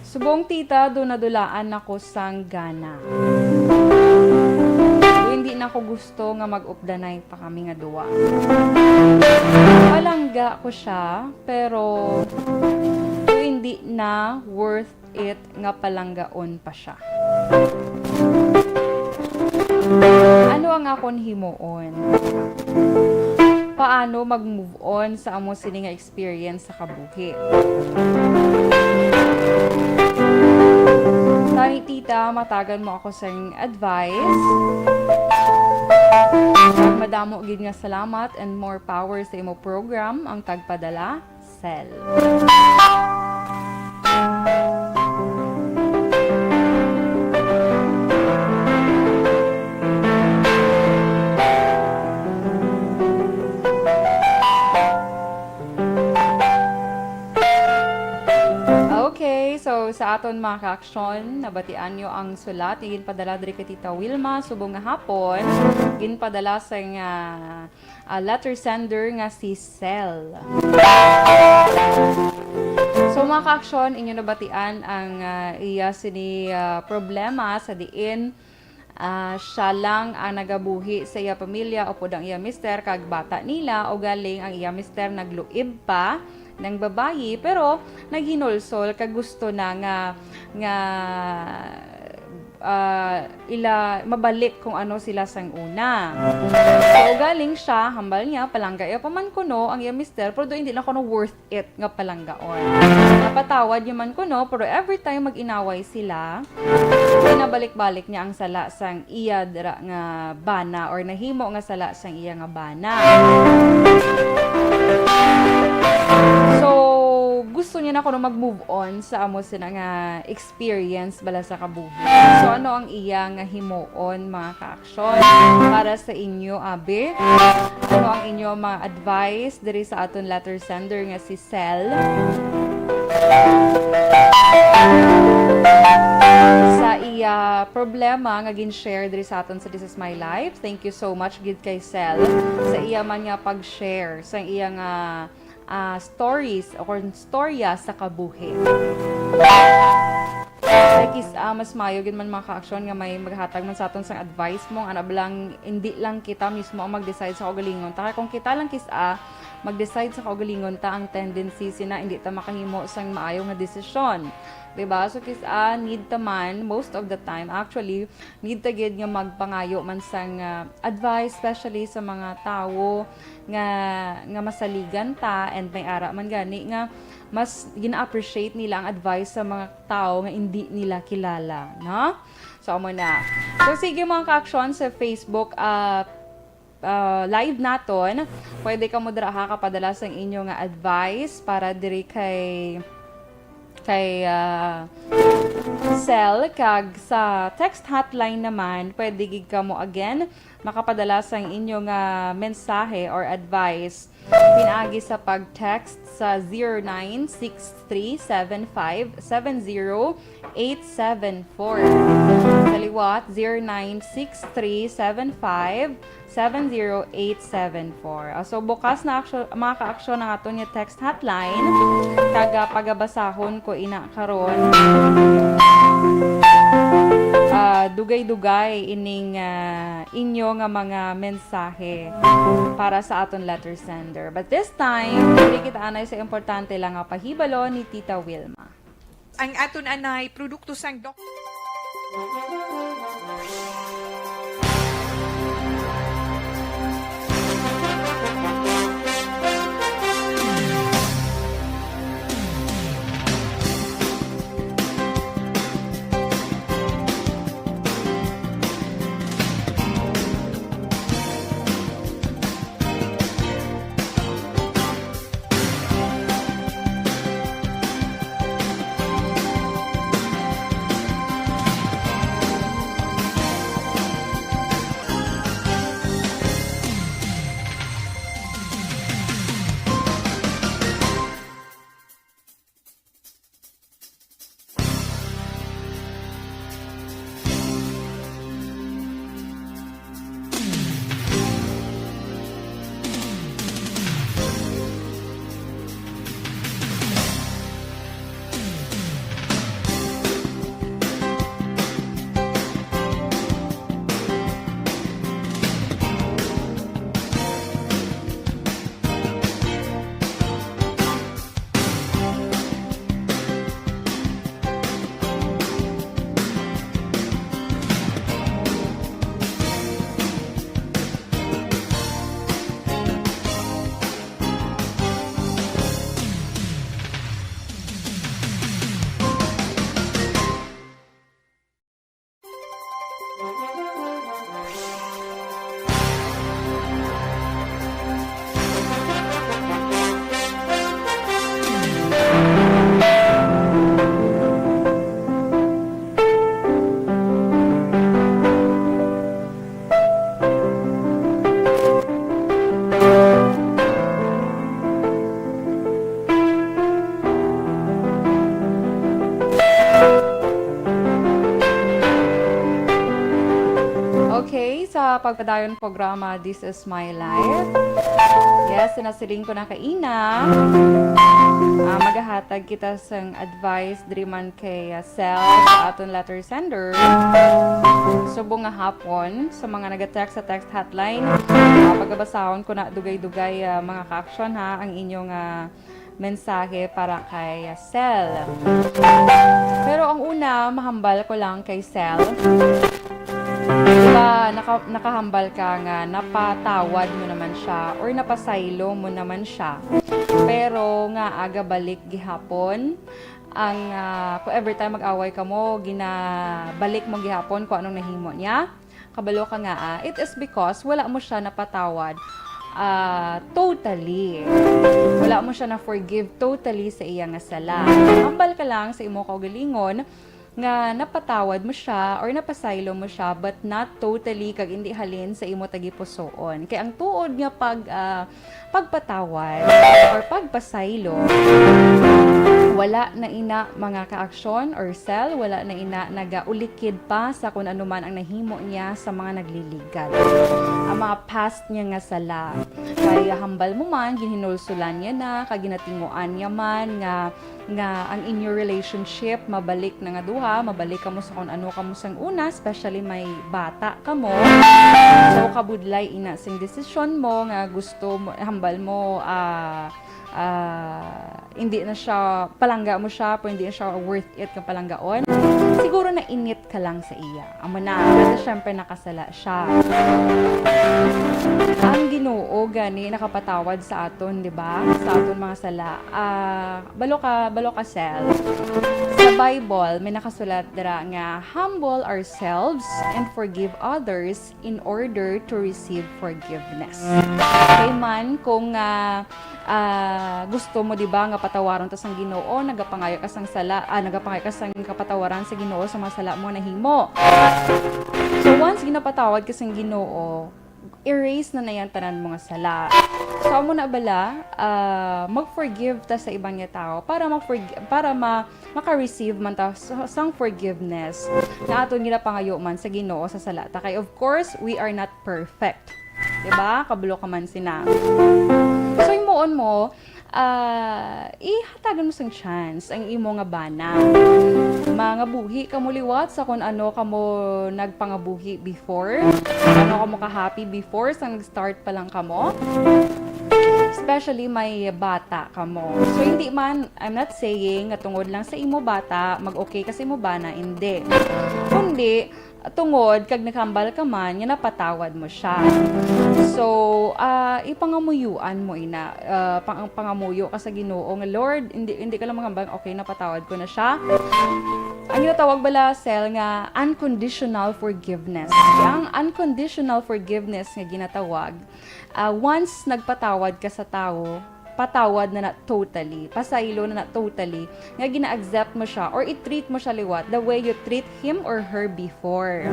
Subong, tita, dunadulaan ako sang gana. Hindi na ko gusto nga mag-updanay pa kami nga duwa. Palangga ko siya, pero hindi na worth it nga palanggaon pa siya. Ano ang akon himuon? Paano mag-move on sa amo sini nga experience sa kabuhi? Tani, tita, matagan mo ako sang advice. Madamo gid nga salamat and more power sa imo program, ang Tagpadala, Sel. Okay, so sa aton mga ka-aksyon, nabatian nyo ang sulat nga ginpadala diri kay Tita Wilma subong nga hapon, ginpadala sa nga, ah, letter sender nga si Sel. So, mga ka-aksyon, inyo nabatian ang, ah, iya sini, ah, problema sa diin, ah, siya lang ang nagabuhi sa iya pamilya upod ang iya mister kag bata nila, ugaling ang iya mister nagluib pa nang babayi, pero naghinulsol kag gusto na nga, nga, ah, ila mabalik kung ano sila sang una. So, ugaling siya, hambal niya, palangga iya pa man kuno ang iya mister, pero do hindi na kuno worth it nga palanggaon. Napatawad niya man kuno, pero every time mag-inaway sila, ginabalik-balik niya ang sala sang iya dira nga bana or nahimo nga sala sang iya nga bana. So, gusto niya na kuno mag-move on sa amo sina nga experience bala sa kabuhi. So, ano ang iya nga himuon, mga ka-aksyon, para sa inyo, abi? Ano ang inyo mga advice diri sa aton letter sender nga si Sel? Sa ah, problema nga gin-share diri sa aton sa This Is My Life. Thank you so much gid kay Sel sa iya man nga pag-share sa iya nga, ah, stories o kon storya sa kabuhi. Sa kis-, ah, mas mayo gid man, mga ka-aksyon, nga may maghatag man sa aton sang advice mo, nga ana ba lang, hindi lang kita mismo ang mag-decide sa kaugalingon ta. Kay kung kita lang kis-, ah, mag-decide sa kaugalingon ta, ang tendency sina hindi ta makahimo sang maayo nga desisyon. Diba? So, kis-, ah, need ta man, most of the time, actually, need ta gid nga magpangayo man sang, ah, advice, especially sa mga tawo nga, nga masaligan ta, and may ara man gani nga mas gina-appreciate nila ang advice sa mga tawo nga hindi nila kilala, no? So, amo na. So, sige, mga ka-aksyon, sa Facebook, ah, ah, live naton, pwede kamo dira, ha, kapadala sang inyo nga advice para diri kay, kay, ah, Sel, kag sa text hotline naman, pwede gid kamo again makapadala sang inyo nga mensahe or advice pinaagi sa pag-text sa zero nine six three seven five seven zero eight seven four. Sa liwat, zero nine six three seven five seven zero eight seven four. Ah, so, bukas na aksyon, mga ka-aksyon, ang aton nga text hotline. Kag, ah, pagabasahon ko ina karon. Ah, dugay-dugay ining, ah, inyo nga mga mensahe para sa aton letter sender. But this time, dili kita anay sa importante lang nga pahibalo ni Tita Wilma. Ang aton anay produkto sang Doc- Okay, sa pagpadayon programa, This Is My Life. Yes, nasiling ko na kaina. Ah, magahatag kita sang advice diri man kay, ah, Sel, sa aton letter sender. Subong nga hapon, sa mga naga-text sa text hotline, ah, pagabasahon ko na dugay-dugay, ah, mga ka-aksyon, ha, ang inyong, ah, mensahe para kay Sel. Pero ang una, mahambal ko lang kay Sel. Diba, naka-, nakahambal ka nga napatawad mo naman siya or napasaylo mo naman siya. Pero nga aga balik gihapon ang, ah, kung every time mag-away ka mo, ginabalik mo gihapon kung anong nahimo niya. Kabalo ka nga, ah, it is because wala mo siya napatawad, ah, totally. Wala mo siya na-forgive totally sa iya nga sala. Hambal ka lang sa imo kaugalingon nga napatawad mo siya or napasaylo mo siya, but not totally, kag indi halin sa imo tagipusoon. Kay ang tuod nga pag, ah, pagpatawad or pagpasaylo, Wala na ina, mga kaaksyon or Sel, wala na ina nagaulikid pa sa kung ano man ang nahimo niya sa mga nagliligad. Ang mga past niya nga sala, kay hambal mo man, ginhinulsulan niya na, kag ginatinguan niya man nga, nga ang inyo relationship mabalik na nga duha, mabalik kamo sa kung ano kamo sang una, especially may bata kamo. So, kabudlay ina sing desisyon mo nga gusto mo, hambal mo, ah, ah, hindi na siya, palangga mo siya, pero hindi na siya worth it nga palanggaon. Siguro nainit ka lang sa iya. Amo na, pero syempre nakasala siya. Ang Ginoo gani nakapatawad sa aton, di ba? Sa aton mga sala. Ah, balo ka, balo ka, Sel. Sa Bible, may nakasulat dira nga, "Humble ourselves and forgive others in order to receive forgiveness." Kay man kung, ah, ah, gusto mo, di ba, nga patawaron ta sang Ginoo, nagapangayo ka sang sala, ah, nagapangayo ka sang kapatawaran sa Ginoo sa mga sala mo nga nahimo. So, once ginapatawad ka sang Ginoo, erase na na yang tanan mga sala. So, amo na bala, ah, mag-forgive ta sa ibang nga tawo para mag-forg-, para ma-, maka-receive man ta sa, sang forgiveness nga aton ginapangayo man sa Ginoo sa sala ta. Kay, of course, we are not perfect. Diba? Kabalo ka man sina. So, himuon mo, ah, ihatagan mo sang chance ang imo nga bana. Mangabuhi kamo liwat sa kung ano kamo nagpangabuhi before, ano kamo ka-happy before, sa nag-start pa lang kamo. Especially may bata kamo. So, hindi man, I'm not saying nga tungod lang sa imo bata, mag-okay ka sa imo bana, hindi. Kundi, tungod kag naghambal ka man nga napatawad mo siya. So, ah, ipangamuyuan mo ina, ah, pang-, pangamuyo ka sa Ginoo nga, "Lord, hindi, hindi ka lang maghambal, okay, napatawad ko na siya." Ang ginatawag bala, Sel, nga unconditional forgiveness. Ang unconditional forgiveness nga ginatawag, ah, once nagpatawad ka sa tawo, patawad na na totally, pasaylo na na totally, nga gina-accept mo siya or i-treat mo siya liwat the way you treat him or her before.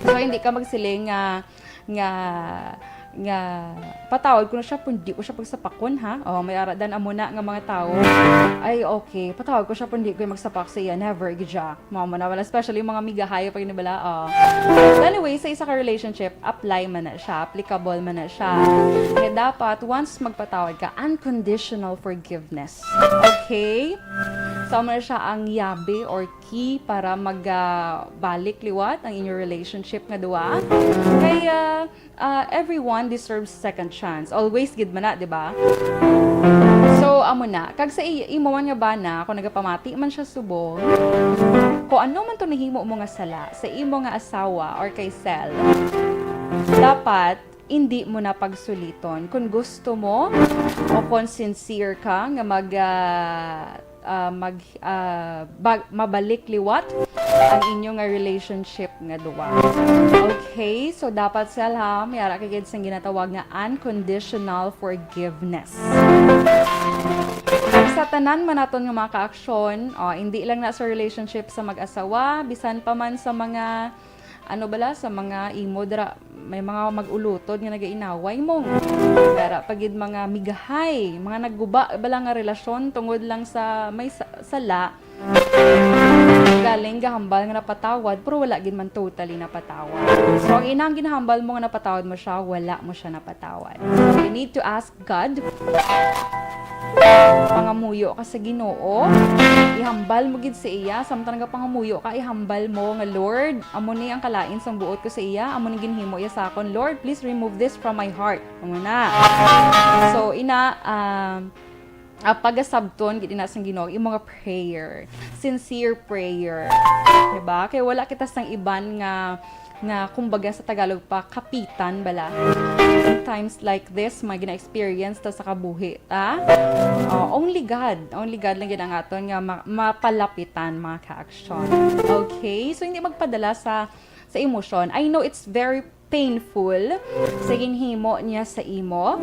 So, hindi ka magsiling nga, nga, nga, "Patawad ko na siya, pero hindi ko siya pagsapakon, ha?" Oh, may ara dan amo na nga mga tawo. "Ay, okay, patawad ko siya, pero hindi ko yung magsapak sa iya, never gid siya." Mao man na, wala, especially mga migahay pa gid bala, oh. So, anyway, sa isa ka relationship, apply man na siya, applicable man na siya. Nga dapat, once magpatawad ka, unconditional forgiveness. Okay? So, amo na siya ang yabi or key para mag, ah, balik liwat ang inyong relationship nga duwa. Kaya, ah, everyone deserves second chance. Always gid man na, di ba? So, amo na. Kag sa i-, imo man nga bana, kung nagapamati man siya subong, kung ano man to nahimo mo nga sala sa imo nga asawa or kay Sel, dapat hindi mo na pagsuliton. Kung gusto mo o kung sincere ka nga mag, ah, ah, mag, ah, bag-, mabalik liwat ang inyo nga relationship nga duwa. Okay, so dapat, Sel, ha, may ara ka gid sang ginatawag nga unconditional forgiveness. Sa tanan man naton nga mga kaaksyon, o, hindi lang na sa relationship sa mag-asawa, bisan pa man sa mga, ano bala, sa mga imo dira, may mga mag-ulutod nga nagainaway mo. May ara pa gid mga migahay, mga nagguba bala nga relasyon tungod lang sa may sa-, sala. Galing gahambal nga napatawad, pero wala gid man totally napatawad. So, ang inang ginahambal mo nga napatawad mo siya, wala mo siya napatawad. So, you need to ask God. Pangamuyo ka sa Ginoo. Ihambal mo gid sa iya. Samtang nagapangamuyo ka, ihambal mo nga, "Lord, amo ni ang kalain sang buot ko sa iya. Amo ni ginhimo iya sa akon. Lord, please remove this from my heart." Amo na. So, ina, um, ah, pagasabton gid ina sang Ginoo imo nga prayer. Sincere prayer. Diba? Kay wala kita sang iban nga, nga, kumbaga, sa Tagalog pa, kapitan bala. In times like this, mga gina-experience ta sa kabuhi ta. Ah, only God, only God lang gid ang aton nga ma-, mapalapitan, mga kaaksyon. Okay? So, hindi magpadala sa, sa emosyon. I know it's very painful sa ginhimo niya sa imo.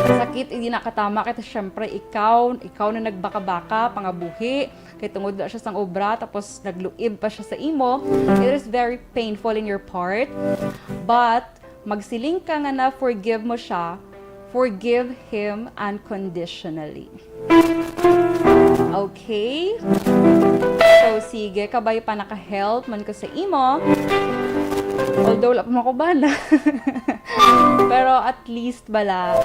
Sakit, hindi nakatama, kay syempre, ikaw, ikaw na nagbaka-baka, pangabuhi, kay tungod na siya sang obra, tapos nagluib pa siya sa imo. It is very painful in your part, but magsiling ka nga na-forgive mo siya, forgive him unconditionally. Okay? So, sige, kabay pa naka-help man ko sa imo. Although, wala pa man ko bana. Pero at least bala,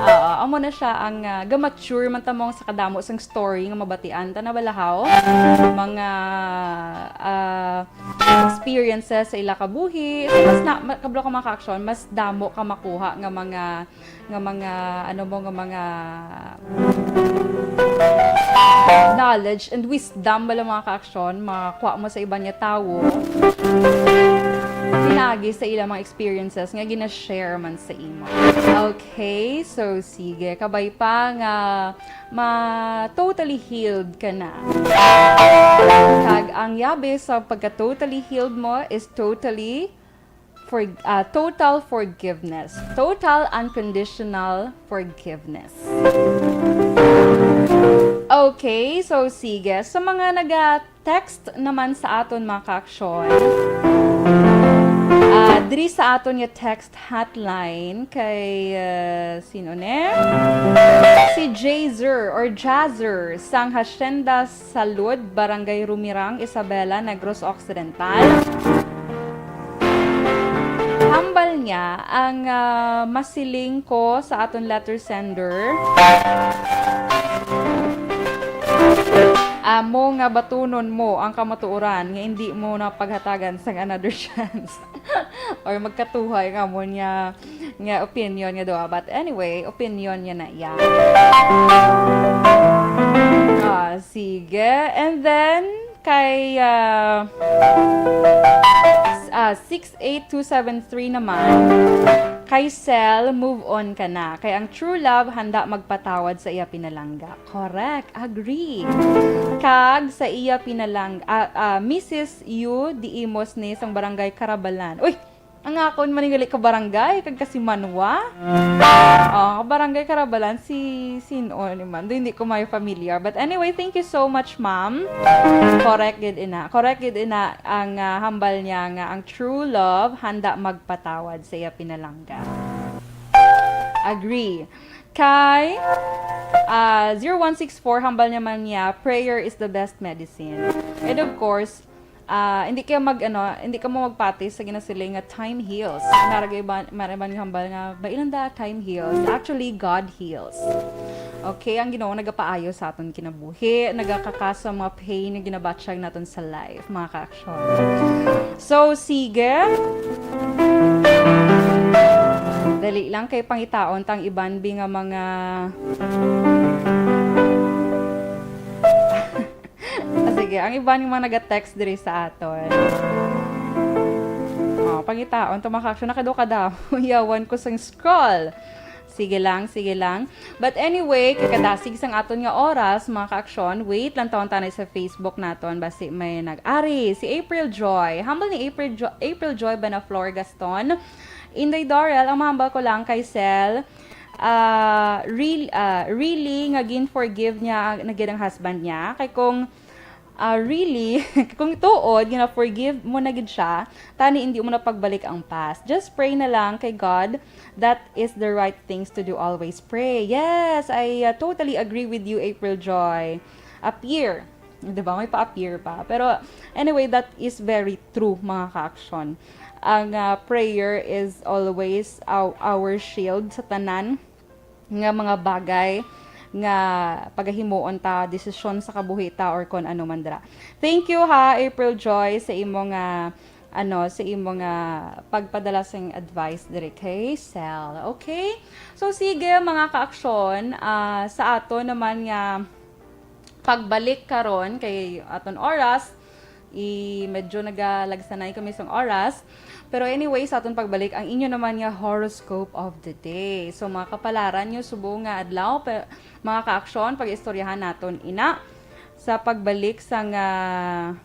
ah, amo na siya ang, ah, ga-mature man ta mo sa kadamo sang story nga mabatian ta na bala, haw. Mga, ah, experiences sa ila kabuhi. So, mas na, ma-, kablo ka, mga ka-aksyon, mas damo ka makuha nga mga, nga mga, ano mo, nga mga knowledge and wisdom bala, mga ka-aksyon, makuha mo sa iban nga tawo. Pinagi sa ila mga experiences nga gina-share man sa imo. Okay, so sige, kabay pa nga ma-totally healed ka na. Kag ang yabi sa pagka-totally healed mo is totally for, ah, total forgiveness. Total unconditional forgiveness. Okay, so sige. Sa mga naga-text naman sa aton, mga ka-aksyon, ah, diri sa aton nga text hotline kay, ah, sino ni? Si Jazer or Jazer sang Hacienda Salud, Barangay Rumirang, Isabela, Negros Occidental. Hambal niya ang, ah, masiling ko sa aton letter sender. Amo nga batunon mo ang kamatuoran nga hindi mo na paghatagan sang another chance. Or magkatuhay nga mo niya nga opinion nga duha. But anyway, opinion niya na iya. Ah, sige. And then, kay, ah, s-, ah, six eight two seven three naman, kay Sel, move on ka na. Kay ang true love, handa magpatawad sa iya pinalangga. Correct. Agree. Kag sa iya pinalang-, ah, ah, Missus Yu Diimos ni sang Barangay Karabalan. Uy! Ang akon maningali ka barangay, kag kasimanwa. Oh, barangay Karabalan, si, sin-o ni man. Do, hindi ko may familiar. But anyway, thank you so much, ma'am. Correct gid ina. Correct gid ina ang, ah, hambal niya nga ang true love handa magpatawad sa iya pinalangga. Agree. Kay, ah, zero one six four, hambal niya man niya, prayer is the best medicine. And of course, ah, hindi ka mag, ano, hindi ka mo magpati sa ginasiling nga time heals. Naragay ba, maraman nga hambal nga, bailan da, time heals. Actually, God heals. Okay, ang Ginoo nagapaayo sa aton kinabuhi, nagakakasa mga pain nga ginabatyag naton sa life, mga ka-aksyon. So, sige. Dali lang kay pangitaon tang iban bi nga mga Ah, sige, ang iban nga mga naga-text diri sa aton. Oh, pangitaon to, mga ka-aksyon, nakado ka daw. Yawan ko sang scroll. Sige lang, sige lang. But anyway, kay kadasig sang aton nga oras, mga ka-aksyon, wait lang tawon tanay sa Facebook naton, basi may nag-ari, si April Joy. Hambal ni April Jo-, April Joy Benaflor Gaston. Inday Dorel, ang mahambal ko lang kay Sel, ah, real-, ah, really nga gin-forgive niya na gid ang husband niya. Kay kung, ah, really, kung tuod nga na-forgive mo na gid siya, tani hindi mo na pagbalik ang past. Just pray na lang kay God, that is the right things to do. Always pray. Yes, I, ah, totally agree with you, April Joy. Appear. Di ba? May pa-appear pa. Pero, anyway, that is very true, mga ka-aksyon. Ang, ah, prayer is always our, our shield sa tanan nga mga bagay nga pagahimuon ta, desisyon sa kabuhi ta, or kon ano man dira. Thank you ha, April Joy, sa imo nga, ano, sa imo nga pagpadala sing advice diri kay Sel. Okay? So, sige, mga ka-aksyon, ah, sa ato naman nga pagbalik karon kay aton oras, i-, medyo nagalagsanay kami sang oras. Pero anyway, sa aton pagbalik, ang inyo naman nga horoscope of the day. So, mga kapalaran nyo, subong nga adlaw, pe-, mga ka-aksyon, pag-istoryahan naton ina sa pagbalik sang, ah,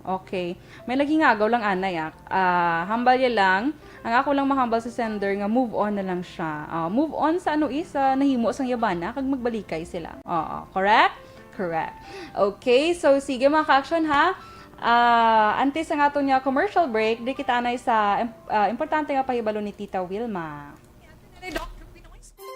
okay. May naghingagaw lang anay, ah. Ah, hambal ya lang. Ang ako lang mahambal sa sender nga move on na lang siya. Ah, move on sa ano, eh, sa nahimo sang yabana, kag magbalikay sila. Oo, correct? Correct. Okay, so sige, mga ka-aksyon, ha. Ah, antes ang aton nga commercial break, di kita anay sa im-, ah, importante nga pahibalo ni Tita Wilma. Doctor Pinoy School.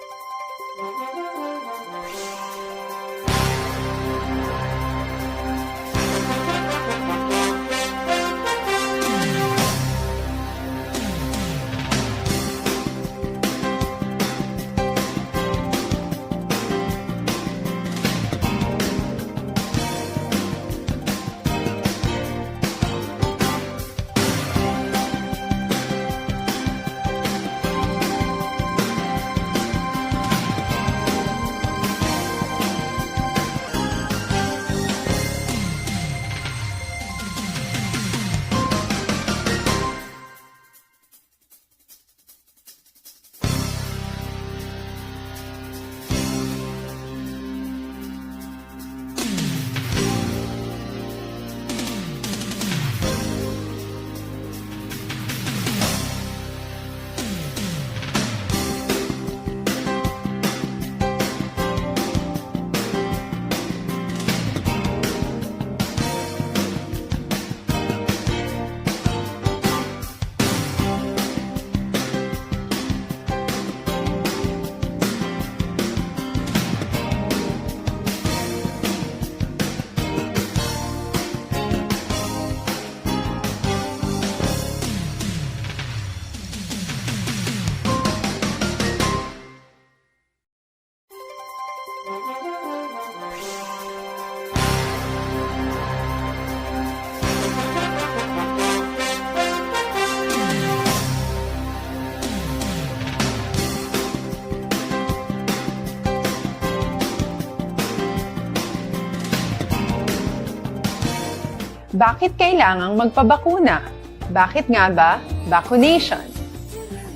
Bakit kailangang magpabakuna? Bakit nga ba vaccination?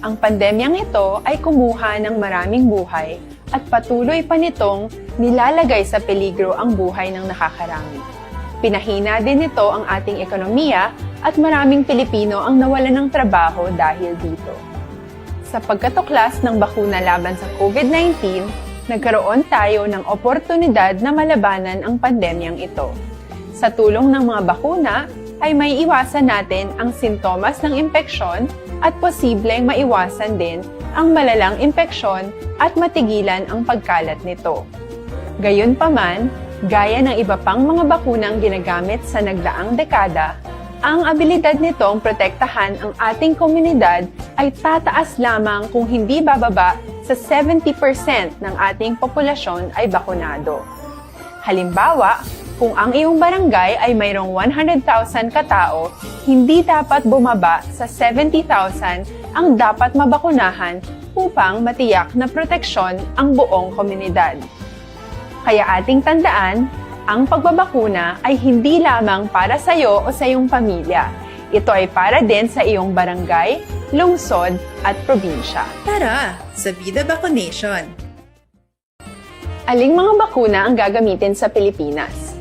Ang pandemyang ito ay kumuha ng maraming buhay at patuloy pa nitong nilalagay sa peligro ang buhay ng nakakarami. Pinahina din nito ang ating ekonomiya at maraming Pilipino ang nawalan ng trabaho dahil dito. Sa pagkatuklas ng bakuna laban sa COVID nineteen, nagkaroon tayo ng oportunidad na malabanan ang pandemyang ito. Sa tulong ng mga bakuna, ay maiiwasan natin ang sintomas ng impeksyon at posibleng maiwasan din ang malalang impeksyon at matigilan ang pagkalat nito. Gayunpaman, gaya ng iba pang mga bakunang ginagamit sa nagdaang dekada, ang abilidad nitong protektahan ang ating komunidad ay tataas lamang kung hindi bababa sa seventy percent ng ating populasyon ay bakunado. Halimbawa, kung ang iyong barangay ay mayroong one hundred thousand ka tao, hindi dapat bumaba sa seventy thousand ang dapat mabakunahan upang matiyak na proteksyon ang buong komunidad. Kaya ating tandaan, ang pagbabakuna ay hindi lamang para sa iyo o sa iyong pamilya. Ito ay para din sa iyong barangay, lungsod, at probinsya. Tara, sa Vida Vaccination! Aling mga bakuna ang gagamitin sa Pilipinas?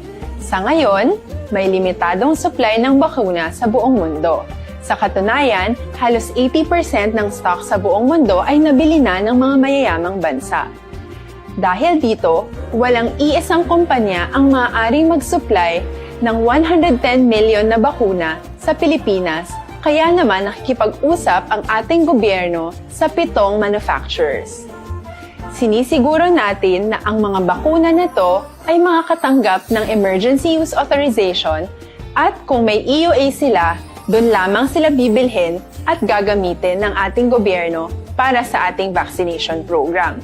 Sa ngayon, may limitadong supply ng bakuna sa buong mundo. Sa katunayan, halos eighty percent ng stock sa buong mundo ay nabili na ng mga mayayamang bansa. Dahil dito, walang iisang kumpanya ang maaaring mag-supply ng one hundred ten million na bakuna sa Pilipinas, kaya naman nakikipag-usap ang ating gobyerno sa pitong manufacturers. Sinisiguro natin na ang mga bakuna na to ay makakatanggap ng emergency use authorization at kung may E U A sila, doon lamang sila bibilhin at gagamitin ng ating gobyerno para sa ating vaccination program.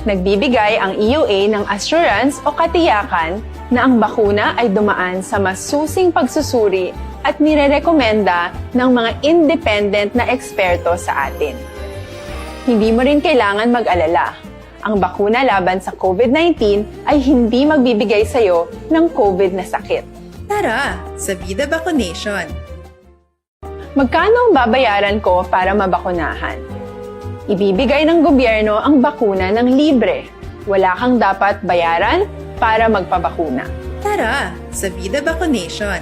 Nagbibigay ang E U A ng assurance o katiyakan na ang bakuna ay dumaan sa masusing pagsusuri at nirerekomenda ng mga independent na eksperto sa atin. Hindi mo rin kailangan mag-alala. Ang bakuna laban sa COVID nineteen ay hindi magbibigay sa iyo ng COVID na sakit. Tara, sa Vida Vaccination! Magkano ang babayaran ko para mabakunahan? Ibibigay ng gobyerno ang bakuna ng libre. Wala kang dapat bayaran para magpabakuna. Tara, sa Vida Vaccination!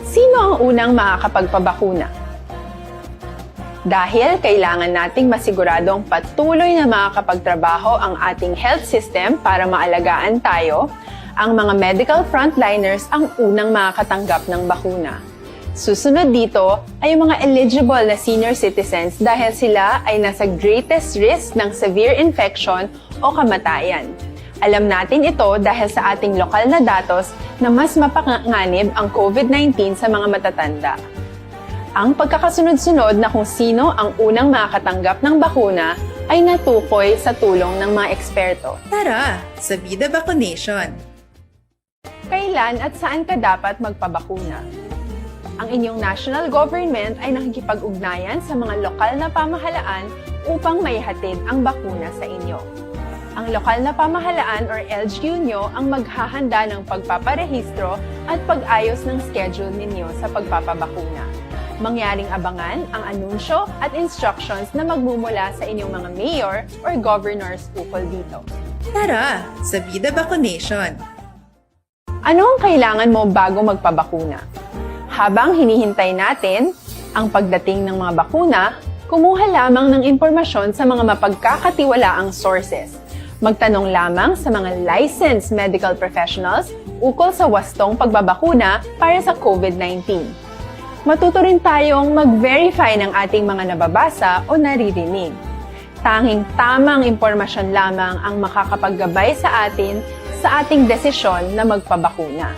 Sino ang unang makakapagpabakuna? Dahil kailangan nating masiguradong patuloy na makakapagtrabaho ang ating health system para maalagaan tayo, ang mga medical frontliners ang unang makakatanggap ng bakuna. Susunod dito ay ang mga eligible na senior citizens dahil sila ay nasa greatest risk ng severe infection o kamatayan. Alam natin ito dahil sa ating lokal na datos na mas mapanganib ang COVID nineteen sa mga matatanda. Ang pagkakasunod-sunod na kung sino ang unang makakatanggap ng bakuna ay natukoy sa tulong ng mga eksperto. Tara, sa Vida Vaccination! Kailan at saan ka dapat magpabakuna? Ang inyong national government ay nakikipag-ugnayan sa mga lokal na pamahalaan upang maihatid ang bakuna sa inyo. Ang lokal na pamahalaan or L G U nyo ang maghahanda ng pagpaparehistro at pag-ayos ng schedule ninyo sa pagpapabakuna. Mangyaring abangan ang anunsyo at instructions na magmumula sa inyong mga mayor or governors ukol dito. Tara, sa Vida Vaccination! Ano ang kailangan mo bago magpabakuna? Habang hinihintay natin ang pagdating ng mga bakuna, kumuha lamang ng impormasyon sa mga mapagkakatiwalaang sources. Magtanong lamang sa mga licensed medical professionals ukol sa wastong pagbabakuna para sa COVID nineteen. Matuto rin tayong mag-verify ng ating mga nababasa o naririnig. Tanging tamang impormasyon lamang ang makakapaggabay sa atin sa ating desisyon na magpabakuna.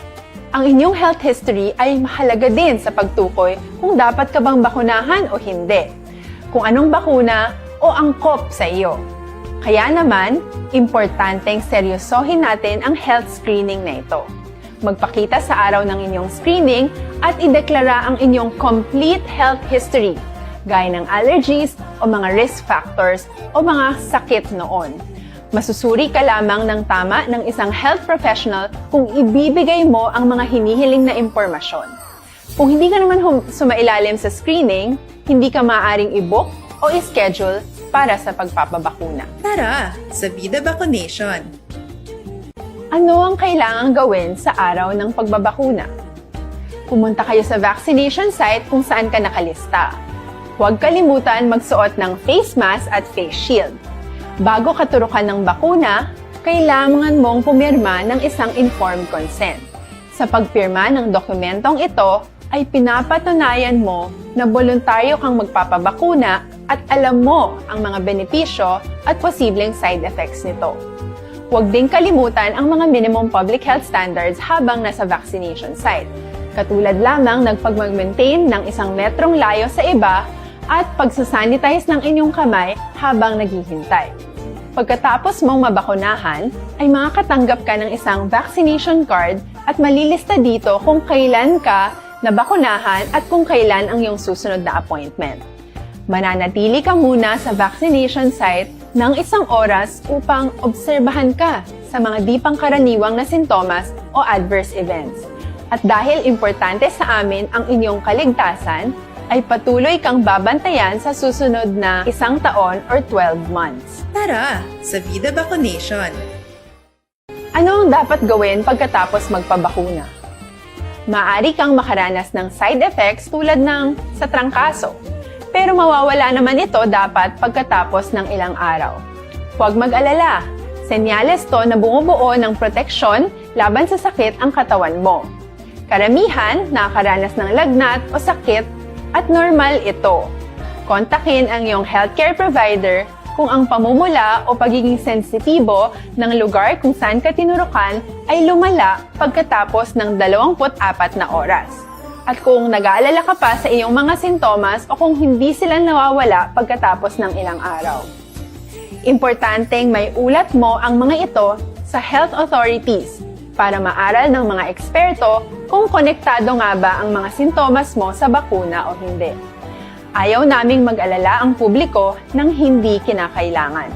Ang inyong health history ay mahalaga din sa pagtukoy kung dapat ka bang bakunahan o hindi, kung anong bakuna o angkop sa iyo. Kaya naman, importanteng seryosohin natin ang health screening na ito. Magpakita sa araw ng inyong screening at ideklara ang inyong complete health history, gaya ng allergies o mga risk factors o mga sakit noon. Masusuri ka lamang ng tama ng isang health professional kung ibibigay mo ang mga hinihiling na impormasyon. Kung hindi ka naman hum- sumailalim sa screening, hindi ka maaaring i-book o i-schedule para sa pagpapabakuna. Tara sa Vida Vaccination! Ano ang kailangang gawin sa araw ng pagbabakuna? Pumunta kayo sa vaccination site kung saan ka nakalista. Huwag kalimutan magsuot ng face mask at face shield. Bago ka turukan ng bakuna, kailangan mong pumirma ng isang informed consent. Sa pagpirma ng dokumentong ito, ay pinapatunayan mo na boluntaryo kang magpapabakuna at alam mo ang mga benepisyo at posibleng side effects nito. Huwag ding kalimutan ang mga minimum public health standards habang nasa vaccination site, katulad lamang ng pagmag-maintain ng isang metrong layo sa iba at pagsasanitize ng inyong kamay habang naghihintay. Pagkatapos mong mabakunahan, ay makakatanggap ka ng isang vaccination card at malilista dito kung kailan ka nabakunahan at kung kailan ang iyong susunod na appointment. Mananatili ka muna sa vaccination site ng isang oras upang obserbahan ka sa mga di pangkaraniwang na sintomas o adverse events. At dahil importante sa amin ang inyong kaligtasan, ay patuloy kang babantayan sa susunod na isang taon or twelve months. Tara sa Vida Vaccination! Ano ang dapat gawin pagkatapos magpabakuna? Maaari kang makaranas ng side effects tulad ng sa trangkaso, pero mawawala naman ito dapat pagkatapos ng ilang araw. Huwag mag-alala, senyales to na bumubuo ng proteksyon laban sa sakit ang katawan mo. Karamihan nakakaranas ng lagnat o sakit at normal ito. Kontakin ang iyong healthcare provider kung ang pamumula o pagiging sensitibo ng lugar kung saan ka tinurukan ay lumala pagkatapos ng dalawampu't apat na oras. At kung nag-aalala ka pa sa iyong mga sintomas o kung hindi sila nawawala pagkatapos ng ilang araw. Importanteng may ulat mo ang mga ito sa health authorities para maaral ng mga eksperto kung konektado nga ba ang mga sintomas mo sa bakuna o hindi. Ayaw naming mag-alala ang publiko ng hindi kinakailangan.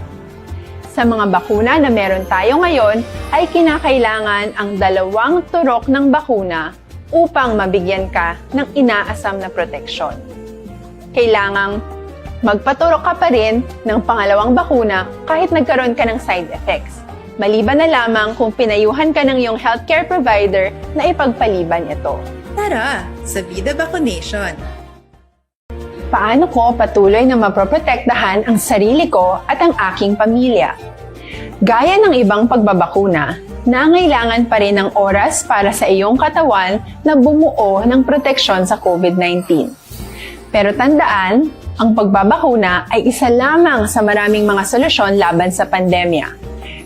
Sa mga bakuna na meron tayo ngayon, ay kinakailangan ang dalawang turok ng bakuna upang mabigyan ka ng inaasam na proteksyon. Kailangang magpaturok ka pa rin ng pangalawang bakuna kahit nagkaroon ka ng side effects, maliban na lamang kung pinayuhan ka ng iyong healthcare provider na ipagpaliban ito. Tara sa Vida Vaccination! Paano ko patuloy na mapoprotektahan ang sarili ko at ang aking pamilya? Gaya ng ibang pagbabakuna, nangailangan pa rin ng oras para sa iyong katawan na bumuo ng proteksyon sa COVID nineteen. Pero tandaan, ang pagbabakuna ay isa lamang sa maraming mga solusyon laban sa pandemya.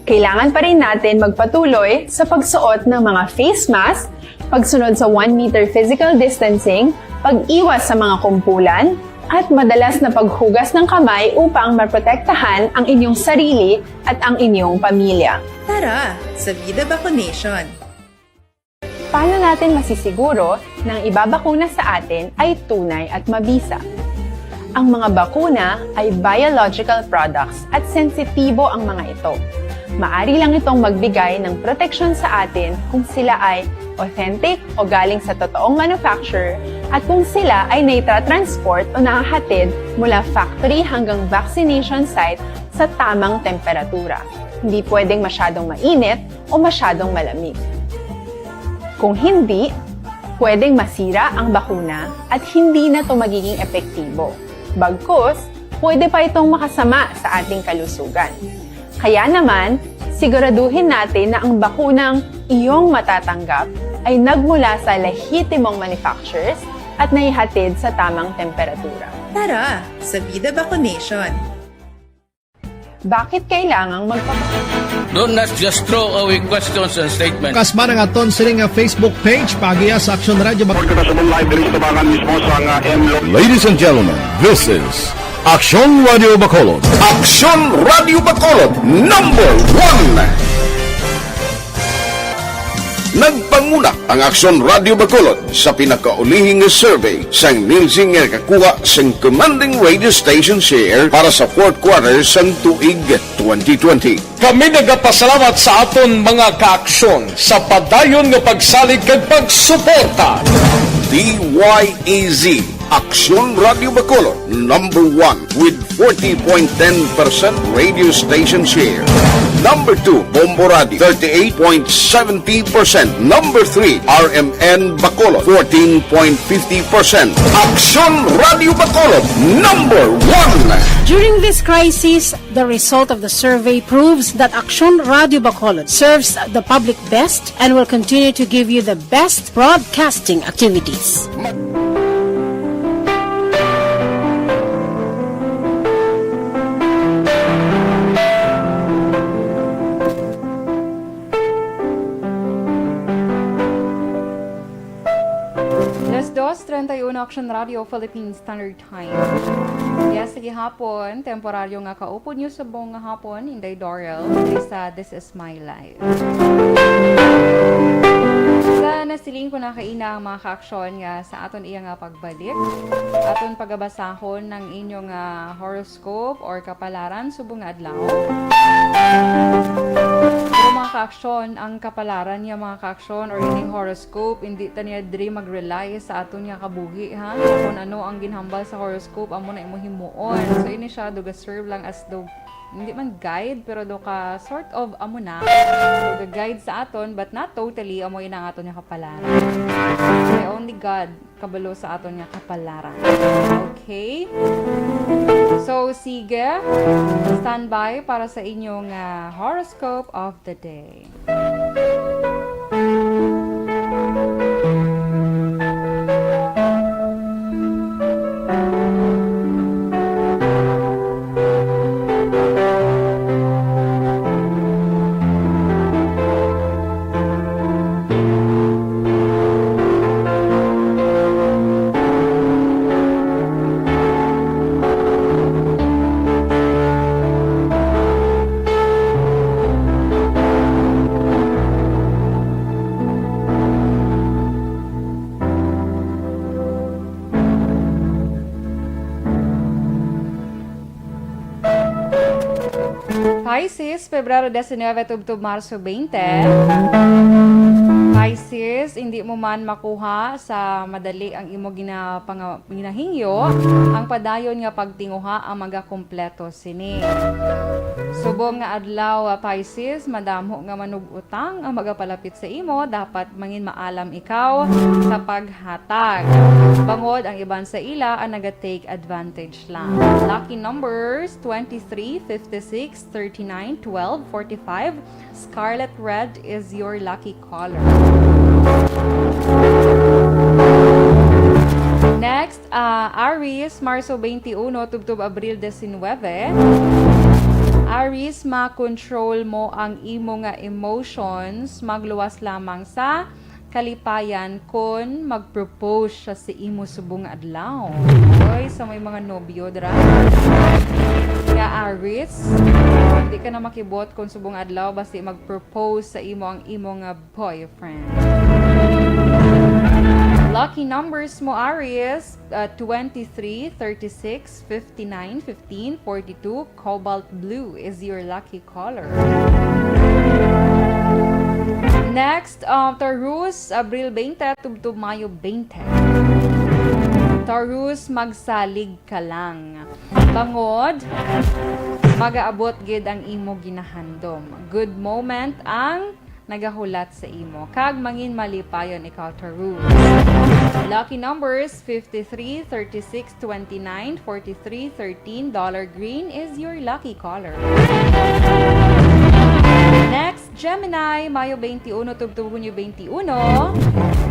Kailangan pa rin natin magpatuloy sa pagsuot ng mga face mask, pagsunod sa one meter physical distancing, pag-iwas sa mga kumpulan, at madalas na paghugas ng kamay upang maprotektahan ang inyong sarili at ang inyong pamilya. Tara sa Vida Vaccination! Paano natin masisiguro na ang ibabakuna sa atin ay tunay at mabisa? Ang mga bakuna ay biological products at sensitibo ang mga ito. Maari lang itong magbigay ng proteksyon sa atin kung sila ay authentic o galing sa totoong manufacturer at kung sila ay naitra-transport o nahahatid mula factory hanggang vaccination site sa tamang temperatura. Hindi pwedeng masyadong mainit o masyadong malamig. Kung hindi, pwedeng masira ang bakuna at hindi na ito magiging epektibo. Bagkus, pwede pa itong makasama sa ating kalusugan. Kaya naman, siguraduhin natin na ang bakunang iyong matatanggap ay nagmula sa lehitimong manufacturers at naihatid sa tamang temperatura. Tara sa Vida Vaccination! Bakit kailangang magpabakuna? Do not just throw away questions and statements. Kasma ang aton sini nga Facebook page, pagiya sa Aksyon Radio Bac- Report ko na sa live diri sa Tabangan mismo sa nga M. Lo- Ladies and gentlemen, this is Aksyon Radio Bacolod. Aksyon Radio Bacolod, number one. Nagpanguna ang Aksyon Radio Bacolod sa pinakaulihi nga survey sang Nielsen nga nakakuha sang commanding radio station share para sa fourth quarter sang tuig twenty twenty. Kami nagapasalamat sa aton mga kaaksyon sa padayon nga pagsalig kag pagsuporta. D Y E Z, Aksyon Radio Bacolod, number one with forty point ten percent radio station share. Number two, Bombo Radio, thirty-eight point seventy percent. Number three, R M N Bacolod, fourteen point fifty percent. Aksyon Radio Bacolod, number one. During this crisis, the result of the survey proves that Aksyon Radio Bacolod serves the public best and will continue to give you the best broadcasting activities. Alas dos treinta y uno, Action Radio Philippine Standard Time. Yes, sa gihapon, temporaryo nga kaupod niyo subong nga hapon, Inday Dorel, diri sa This Is My Life. Sa nasiling ko na kaina ang mga kaaksyon nga sa aton iya nga pagbalik, aton pagabasahon ang inyo nga horoscope or kapalaran subong nga adlaw. Pero mga kaaksyon, ang kapalaran niya, mga kaaksyon, or ining horoscope, hindi ta niya diri mag-rely sa aton nga kabuhi, ha? Kung ano ang ginhambal sa horoscope, amo na imo himuon. So, ini siya, do ga-serve lang as do, hindi man guide, pero do ka sort of amo na. Do ga-guide sa aton, but not totally, amo ina ang aton nga kapalaran. Kay only God kabalo sa aton nga kapalaran. Okay? So, sige, standby para sa inyong ah, horoscope of the day. Pisces, Pebrero diecinueve tubtob Marso twenty. Pisces, hindi mo man makuha sa madali ang imo ginapanga-, ginahingyo, ang padayon nga pagtinguha ang magakumpleto sini. Subong nga adlaw, ah, Pisces, madamo nga manug-utang ang magapalapit sa imo, dapat mangin maalam ikaw sa paghatag. Bangod ang iban sa ila ang naga-take advantage lang. Lucky numbers, twenty-three, fifty-six, thirty-nine, twelve, forty-five. Scarlet red is your lucky color. Next, ah, Aries, Marso twenty-one tubtob Abril diecinueve. Aries, ma-control mo ang imo nga emotions, magluwas lamang sa kalipayan kon mag-propose siya sa imo subong nga adlaw. Oy, sa may mga nobyo dira nga Aries, hindi ka na makibot kon subong adlaw basi mag-propose sa imo ang imo nga boyfriend. Lucky numbers mo, Aries, uh, twenty-three, thirty-six, fifty-nine, fifteen, forty-two. Cobalt blue is your lucky color. Next, uh, Taurus, Abril twenty, tubtob Mayo twenty. Taurus, magsalig ka lang. Bangod, magaabot gid ang imo ginahandom. Good moment ang nagahulat sa imo, kag mangin malipayon ikaw, Taurus. Lucky numbers, fifty-three, thirty-six, twenty-nine, forty-three, thirteen. Dollar green is your lucky color. Next, Gemini, Mayo twenty-one tubtob Hunyo twenty-one.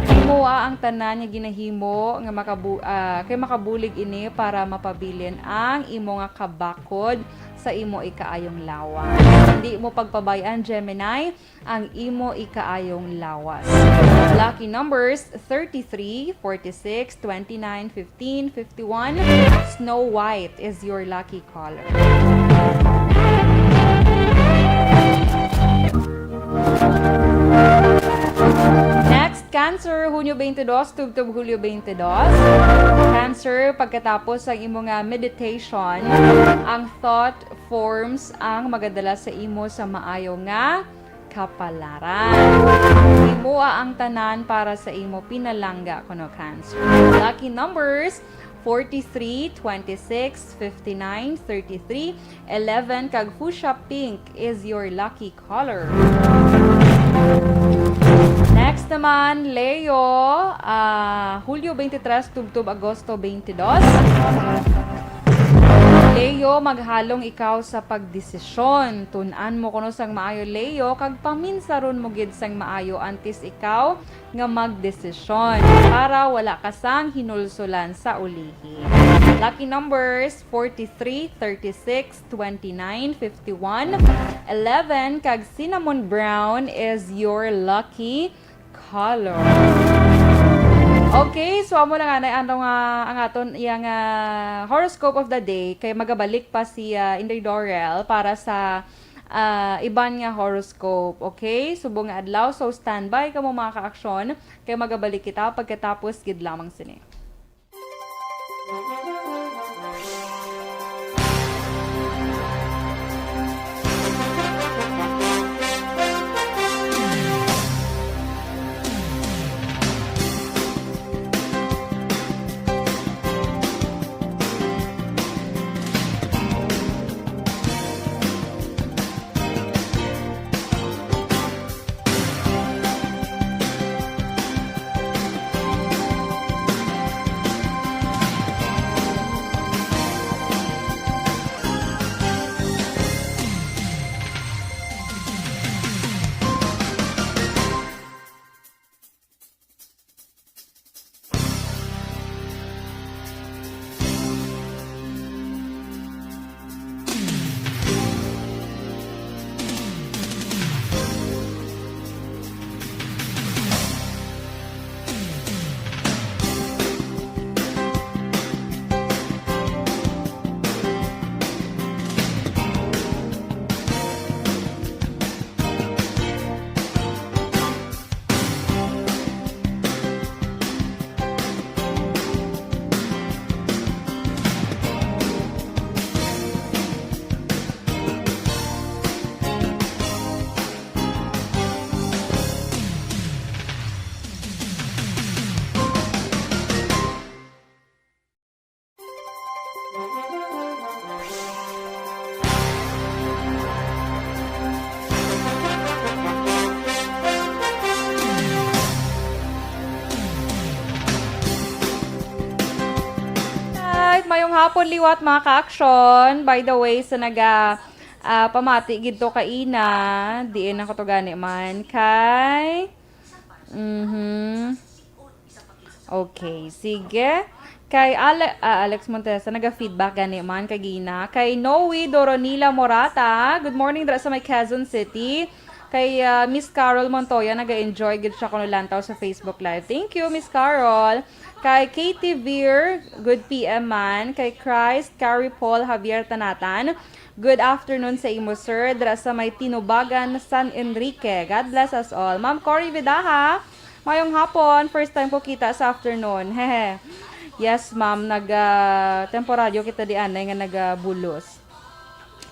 Himoa ang tanan nga ginahimo nga makabu-, ah, kay makabulig ini para mapabilin ang imo nga kabakod sa imo ikaayong lawas. Hindi mo pagpabay-an, Gemini, ang imo ikaayong lawas. Lucky numbers, thirty-three, forty-six, twenty-nine, fifteen, fifty-one. Snow white is your lucky color. Cancer, Hunyo twenty-two, tubtob Hulyo twenty-two. Cancer, pagkatapos ang imo nga meditation, ang thought forms ang magadala sa imo sa maayo nga kapalaran. Himoa ang tanan para sa imo pinalangga, kuno Cancer. Lucky numbers, forty-three, twenty-six, fifty-nine, thirty-three, eleven, kag fuchsia pink is your lucky color. Next naman, Leo, ah, Hulyo twenty-three, tubtob Agosto twenty-two. Leo, maghalong ikaw sa pagdesisyon. Tun-an mo kuno sang maayo, Leo, kag paminsaron mo gid sang maayo antes ikaw nga magdesisyon para wala ka sang hinulsulan sa ulihi. Lucky numbers, forty-three, thirty-six, twenty-nine, fifty-one, eleven, kag cinnamon brown is your lucky color. Okay, so amo lang anay ano nga ang aton iya nga horoscope of the day, kay magabalik pa si ah, Inday Dorel para sa ah, iban nga horoscope. Okay, subong nga adlaw, so standby kamo, mga kaaksyon, kay magabalik kita pagkatapos gid lamang sini. Right, mayong hapon liwat, mga ka-aksyon. By the way, sa naga ah, pamati gid to kaina, diin ako to gani man kay Mhm. Okay, sige. Kay Ale-, ah, Alex Montesa, naga-feedback gani man kagina. Kay Noe Doronila Morata, good morning dira sa may Quezon City. Kay ah, Miss Carol Montoya, naga-enjoy gid siya kuno lantaw sa Facebook Live. Thank you, Miss Carol. Kay Katie Veer, good P M man. Kay Christ, Carrie Paul, Javier Tanatan, good afternoon sa imo, sir, dira sa may Tinubagan, San Enrique. God bless us all. Ma'am Cory Vidaja, mayong hapon. First time ko kita sa afternoon. Hehe. Yes, ma'am. Nag, ah, temporaryo kita di anay nga nagabulos.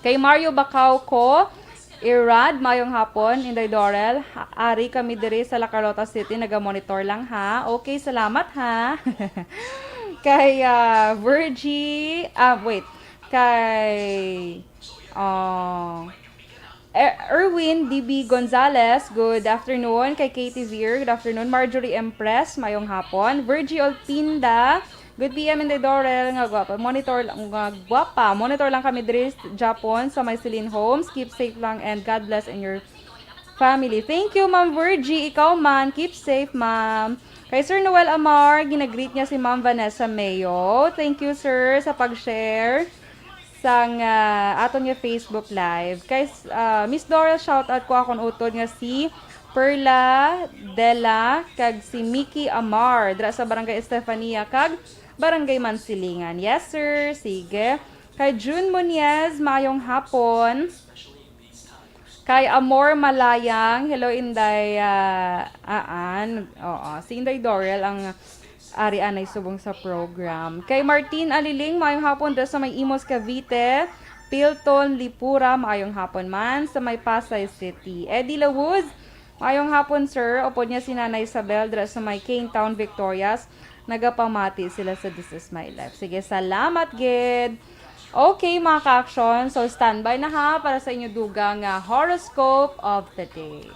Kay Mario Bacauco Irad, mayong hapon, Inday Dorel. Ha-, ari kami diri sa La Carlota City, naga-monitor lang, ha. Okay, salamat, ha. Kay, ah, Virgie, ah, wait. Kay, oh, Er-, Erwin D B Gonzalez, good afternoon. Kay Katie Veer, good afternoon. Marjorie Empress, mayong hapon. Virgie Olpinda, good P M, Inday Dorel, nga gwapa. Monitor lang, nga gwapa. Monitor lang kami diri, Japon, sa may Celine Homes. Keep safe lang and God bless in your family. Thank you, Ma'am Virgie. Ikaw man, keep safe, ma'am. Kay Sir Noel Amar, ginagreet niya si Ma'am Vanessa Mayo. Thank you, sir, sa pag-share sang, ah, aton nga Facebook Live. Kay, ah, Miss Dorel, shoutout ko akon utod nga si Perla Dela kag si Mickey Amar dira sa Barangay Estefania kag Barangay Mansilingan. Yes, sir. Sige. Kay June Muñez, mayong hapon. Kay Amor Malayang, hello, Inday, ah, Aan. Oo, si Inday Dorel ang ari anay subong sa program. Kay Martin Aliling, maayong hapon dira sa may Imus, Cavite. Pilton Lipura, maayong hapon man sa may Pasay City. Eddie Lawuz, maayong hapon, sir. Upod niya si Nanay Isabel dira sa may Kane Town, Victorias. Nagapamati sila sa This Is My Life. Sige, salamat gid. Okay, mga ka-aksyon. So, standby na ha para sa inyo dugang nga horoscope of the day.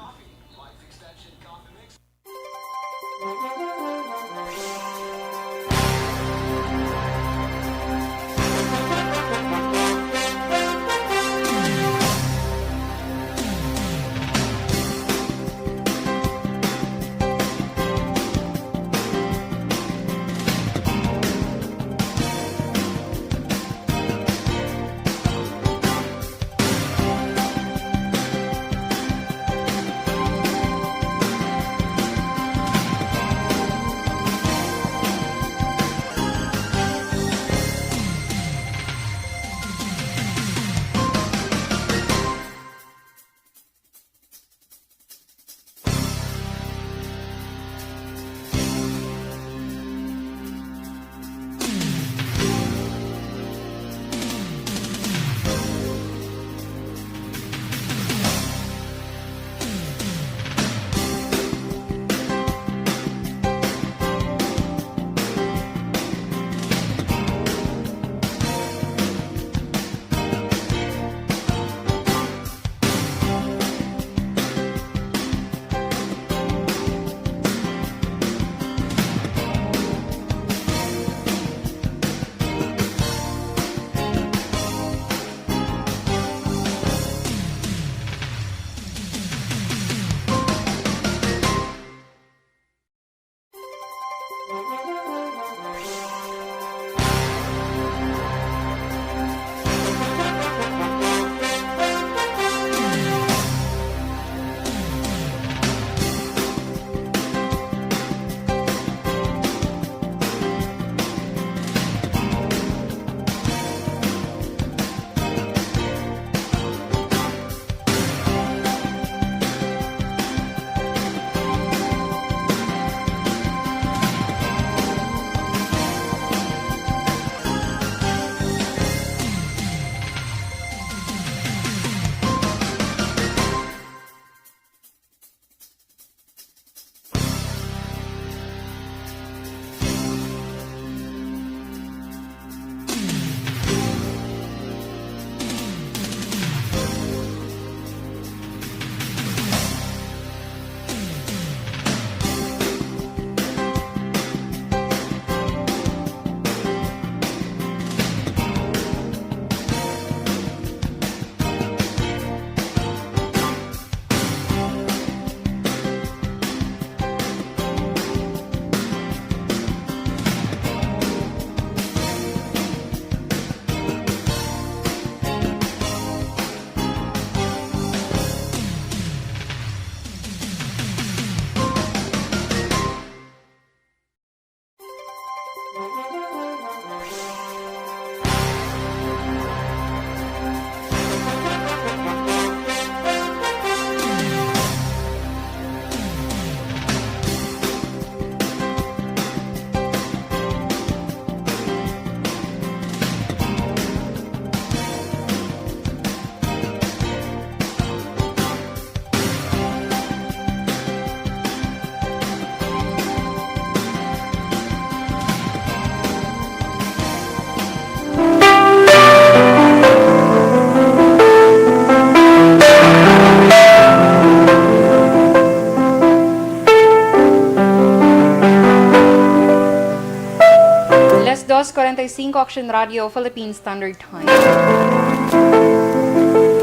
Alas dos cuarenta y cinco, Action Radio, Philippine Standard Time.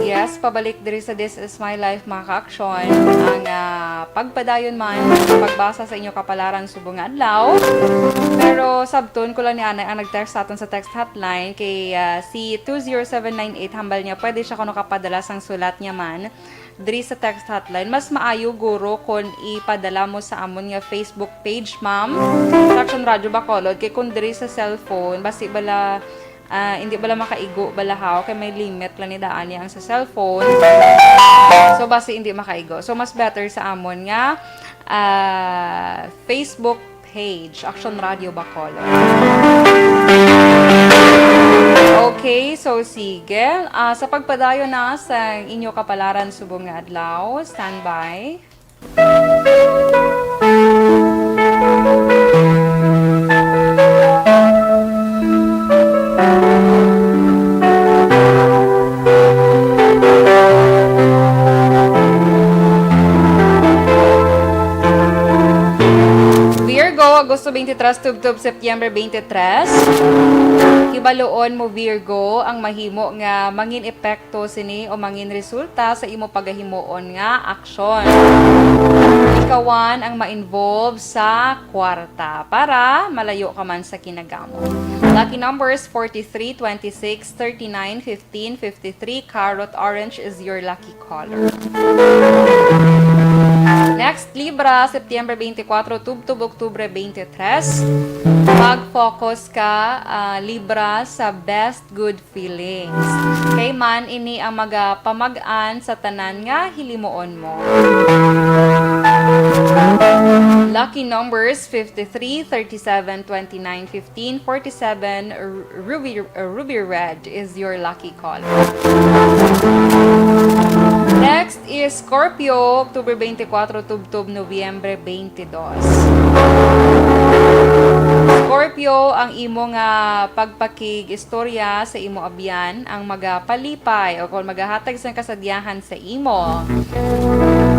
Yes, pabalik diri sa This Is My Life, mga ka-aksyon. Ang, ah, pagpadayon man, pagbasa sa inyo kapalaran subong nga adlaw. Pero sabton ko lang ni anay ang nag-text sa aton sa text hotline kay, ah, si two zero seven nine eight, hambal niya pwede siya kuno kapadala sang sulat niya man diri sa text hotline. Mas maayo guro kon ipadala mo sa amon nga Facebook page, ma'am, sa Action Radio Bacolod, kay kon diri sa cellphone, basi bala Ah, hindi bala makaigo bala haw, kay may limit lang ni daan niya ang sa cellphone. So, basi hindi makaigo. So, mas better sa amon nga, ah, Facebook page, Action Radio Bacolod. Okay, so sige. Ah, sa pagpadayon na sa inyo kapalaran subong nga adlaw, standby. Virgo, Agosto twenty-three, tubtob September twenty-three. Hibaluon mo, Virgo, ang mahimo nga mangin epekto sini o mangin resulta sa imo pagahimuon nga aksyon. Ikawan ang ma-involve sa kwarta para malayo ka man sa kinagamo. Lucky numbers forty-three, twenty-six, thirty-nine, fifteen, fifty-three. Carrot orange is your lucky color. Next, Libra, September twenty-four, tubtob Oktubre twenty-three. Mag-focus ka, ah, Libra, sa best good feelings. Kay man ini ang magapamag-an sa tanan nga hilimuon mo. Lucky numbers fifty-three, thirty-seven, twenty-nine, fifteen, forty-seven, r-, ruby, uh, ruby red is your lucky color. Next is Scorpio, October twenty-four, tubtob Nobyembre twenty-two. Scorpio, ang imo nga pagpakig-istorya sa imo abyan ang magapalipay o kung magahatag sang kasadyahan sa imo.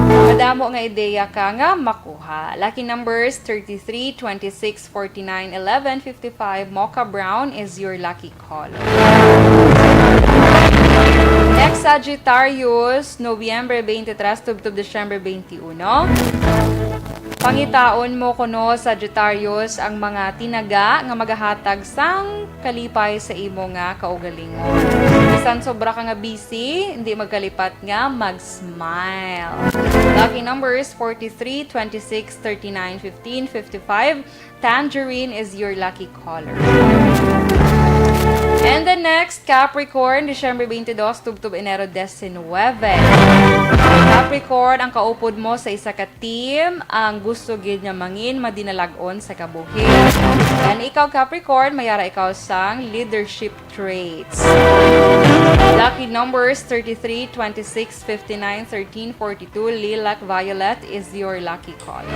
Madamo nga ideya ka nga makuha. Lucky numbers thirty-three, twenty-six, forty-nine, eleven, fifty-five. Mocha brown is your lucky color. Next, Sagittarius, Nobyembre twenty-three, tubtob Disyembre twenty-uno. Pangitaon mo kuno, Sagittarius, ang mga tinaga nga magahatag sang kalipay sa imo nga kaugalingon. Bisan sobra ka nga busy, hindi magkalipat nga mag-smile. Lucky numbers forty-three, twenty-six, thirty-nine, fifteen, fifty-five. Tangerine is your lucky color. And the next, Capricorn, Disyembre twenty-two, tubtob Enero diecinueve. Capricorn, ang kaupod mo sa isa ka team, ang gusto gid nga mangin madinalag-on sa kabuhi. And ikaw, Capricorn, may ara ikaw sang leadership traits. Lucky numbers thirty-three, twenty-six, fifty-nine, thirteen, forty-two. Lilac violet is your lucky color.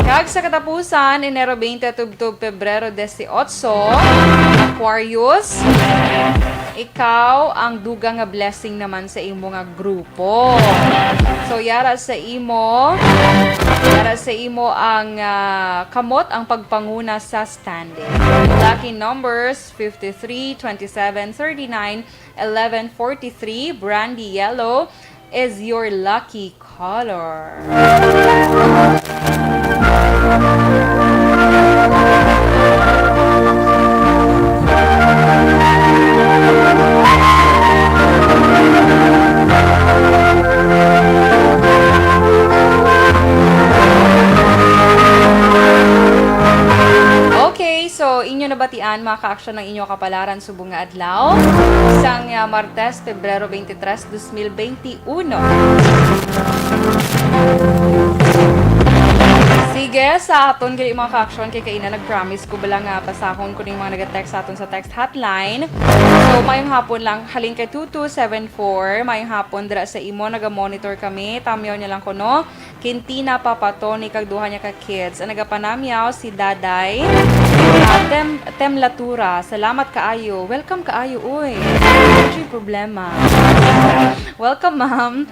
Kag sa katapusan, Enero twenty tubtob Pebrero dieciocho, Aquarius, ikaw ang dugang nga blessing naman sa imo nga grupo. So, yara sa imo, yara sa imo ang, ah, kamot ang pagpanguna sa standing. Lucky numbers fifty-three, twenty-seven, thirty-nine, eleven, forty-three. Brandy yellow is your lucky color. Okay, so inyo nabatian, mga ka-aksyon, ang inyo kapalaran subong nga adlaw sang, ah, Martes, Pebrero twenty-three, dos mil veintiuno. Sige, sa aton gali, mga ka-aksyon, kay kaina nag-promise ko bala nga basahon ko ning mga nag-text sa aton sa text hotline. So, mayong hapon lang, halin kay two two seven four, mayong hapon dira sa imo, naga-monitor kami, tamyaw niya lang ko, no? Quintina, Papa Tony, kag duha niya ka kids. Ang nagapanamyaw, si Daday, ah, Tem-, Temlatura. Salamat kaayo. Welcome kaayo, uy. Wala siya problema. Welcome, ma'am.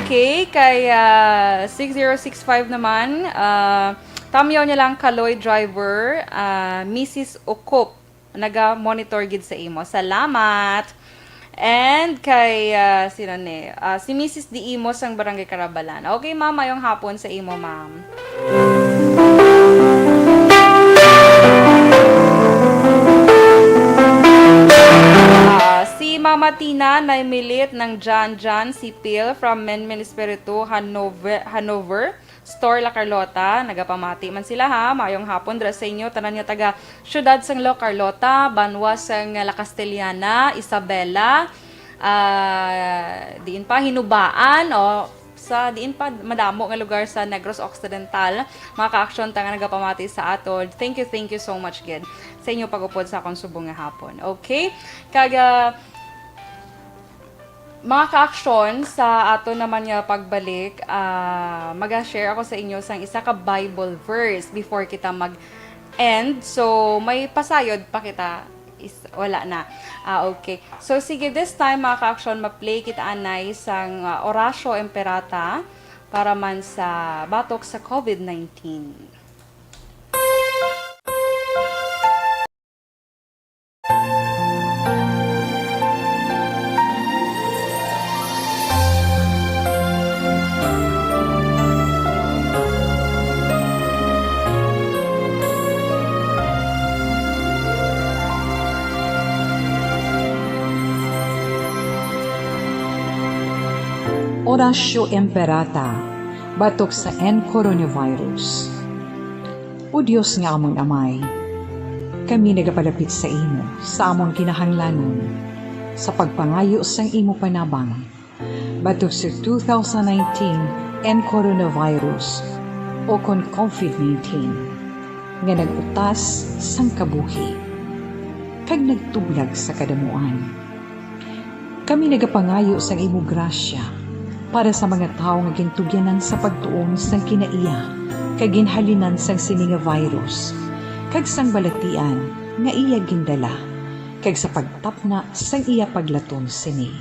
Okay, kay, ah, six zero six five naman, ah, tamyaw niya lang, Kaloy Driver, ah, Missus Okop. Naga-monitor gid sa imo. Salamat. And kay, ah, sino ni? Ah, si Missus Diimos sang Barangay Carabalan. Okay, ma'am, mayong hapon sa imo, ma'am. Ah, si Mama Tina Naimilit ng Jan Jan Sipil from Menmen Espiritu, Hanover, Hanover. Store La Carlota, nagapamati man sila, ha. Maayong hapon dira sa inyo, tanan nga taga siyudad sang La Carlota, banwa sang La Castellana, Isabela, ah, diin pa, Hinubaan, o sa diin pa, madamo nga lugar sa Negros Occidental, mga ka-aksyon, ta nga nagapamati sa ato. Thank you, thank you so much, gid, sa inyo pag-upod sa akong subong nga hapon. Okay? Kag, ah, mga ka-aksyon, sa ato naman nga pagbalik, ah, maga-share ako sa inyo sang isa ka Bible verse before kita mag-end. So, may pasayod pa kita. Is, wala na. Ah, okay. So, sige, this time, mga ka-aksyon, ma-play kita anay sang, ah, Oratio Imperata para man sa batok sa covid nineteen. Oratio Imperata, batok sa N coronavirus. O Dios nga amon Amay, kami nagapalapit sa imo sa amon kinahanglanon sa pagpangayo sang imo panabang batok sa two thousand nineteen N coronavirus, o kon covid nineteen, nga nag-utas sang kabuhi kag nagtublag sa kadamuan. Kami nagapangayo sang imo grasya para sa mga tawo nga gintugyanan sa pagtuon sang kinaiya kag ginhalinan sang sini nga virus kag sang balatian nga iya gindala, kag sa pagtapna sang iya paglaton sini.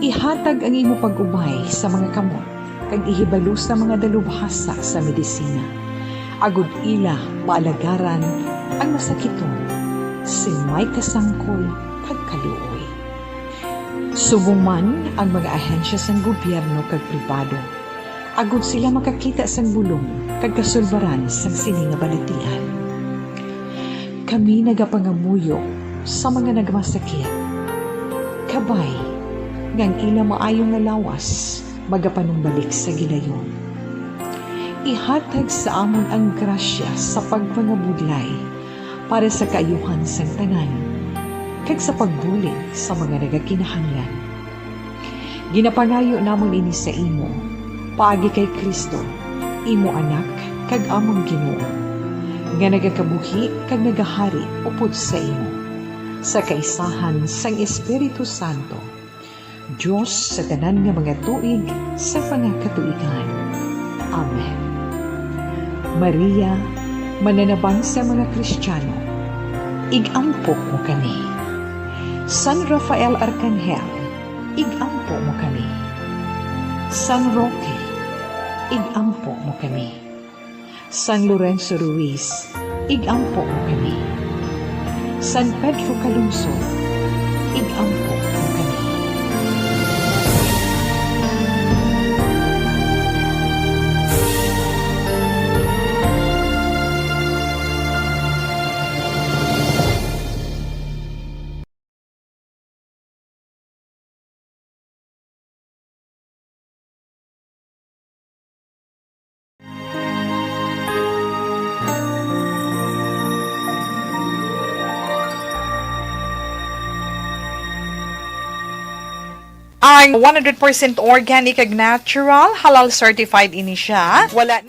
Ihatag ang imo pag-ubay sa mga kamot kag ihibalo sa mga dalubhasa sa medisina, agod ila maalagaran ang masakiton sing may kasangkol kag kaluoy. Subong man ang mga ahensya sang gobyerno kag pribado, agod sila makakita sang bulong kag kasulbaran sang sini nga balatian. Kami nagapangamuyo sa mga nagmasakit, kabay nga ang ila maayo nga lawas magapanumbalik sa gilayon. Ihatag sa amon ang grasya sa pagpangabudlay para sa kaayuhan sang tanan, kag sa pagbulig sa mga nagakinahanglan. Ginapangayo namon ini sa imo, paagi kay Cristo, imo Anak kag amon Ginoo, nga nagakabuhi kag nagahari upod sa imo, sa kaisahan sang Espiritu Santo, Dios sa tanan nga mga tuig sa mga katuigan. Amen. Maria, mananabang sa mga Kristiano, ig-ampo mo kami. San Rafael Arcangel, ig-ampo mo kami. San Roque, ig-ampo mo kami. San Lorenzo Ruiz, ig-ampo mo kami. San Pedro Calungsod, ig-ampo mo kami. Ang one hundred percent organic kag natural, halal certified ini siya. Wala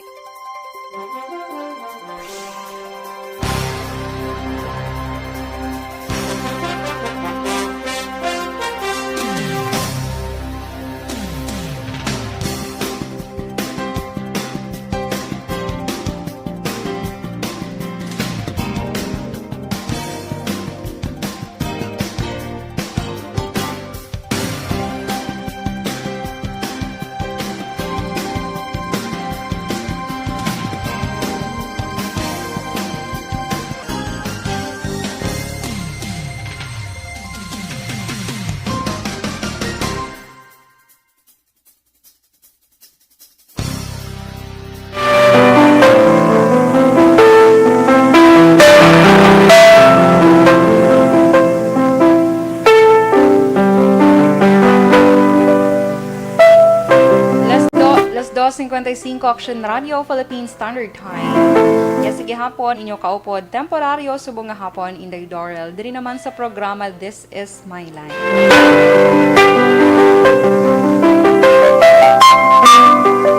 Twenty-five Action Radio Philippine Standard Time. Yes, sige hapon, inyo kaupod, temporaryo, subong nga hapon, Inday Dorel. Diri naman sa programa, This is My Life.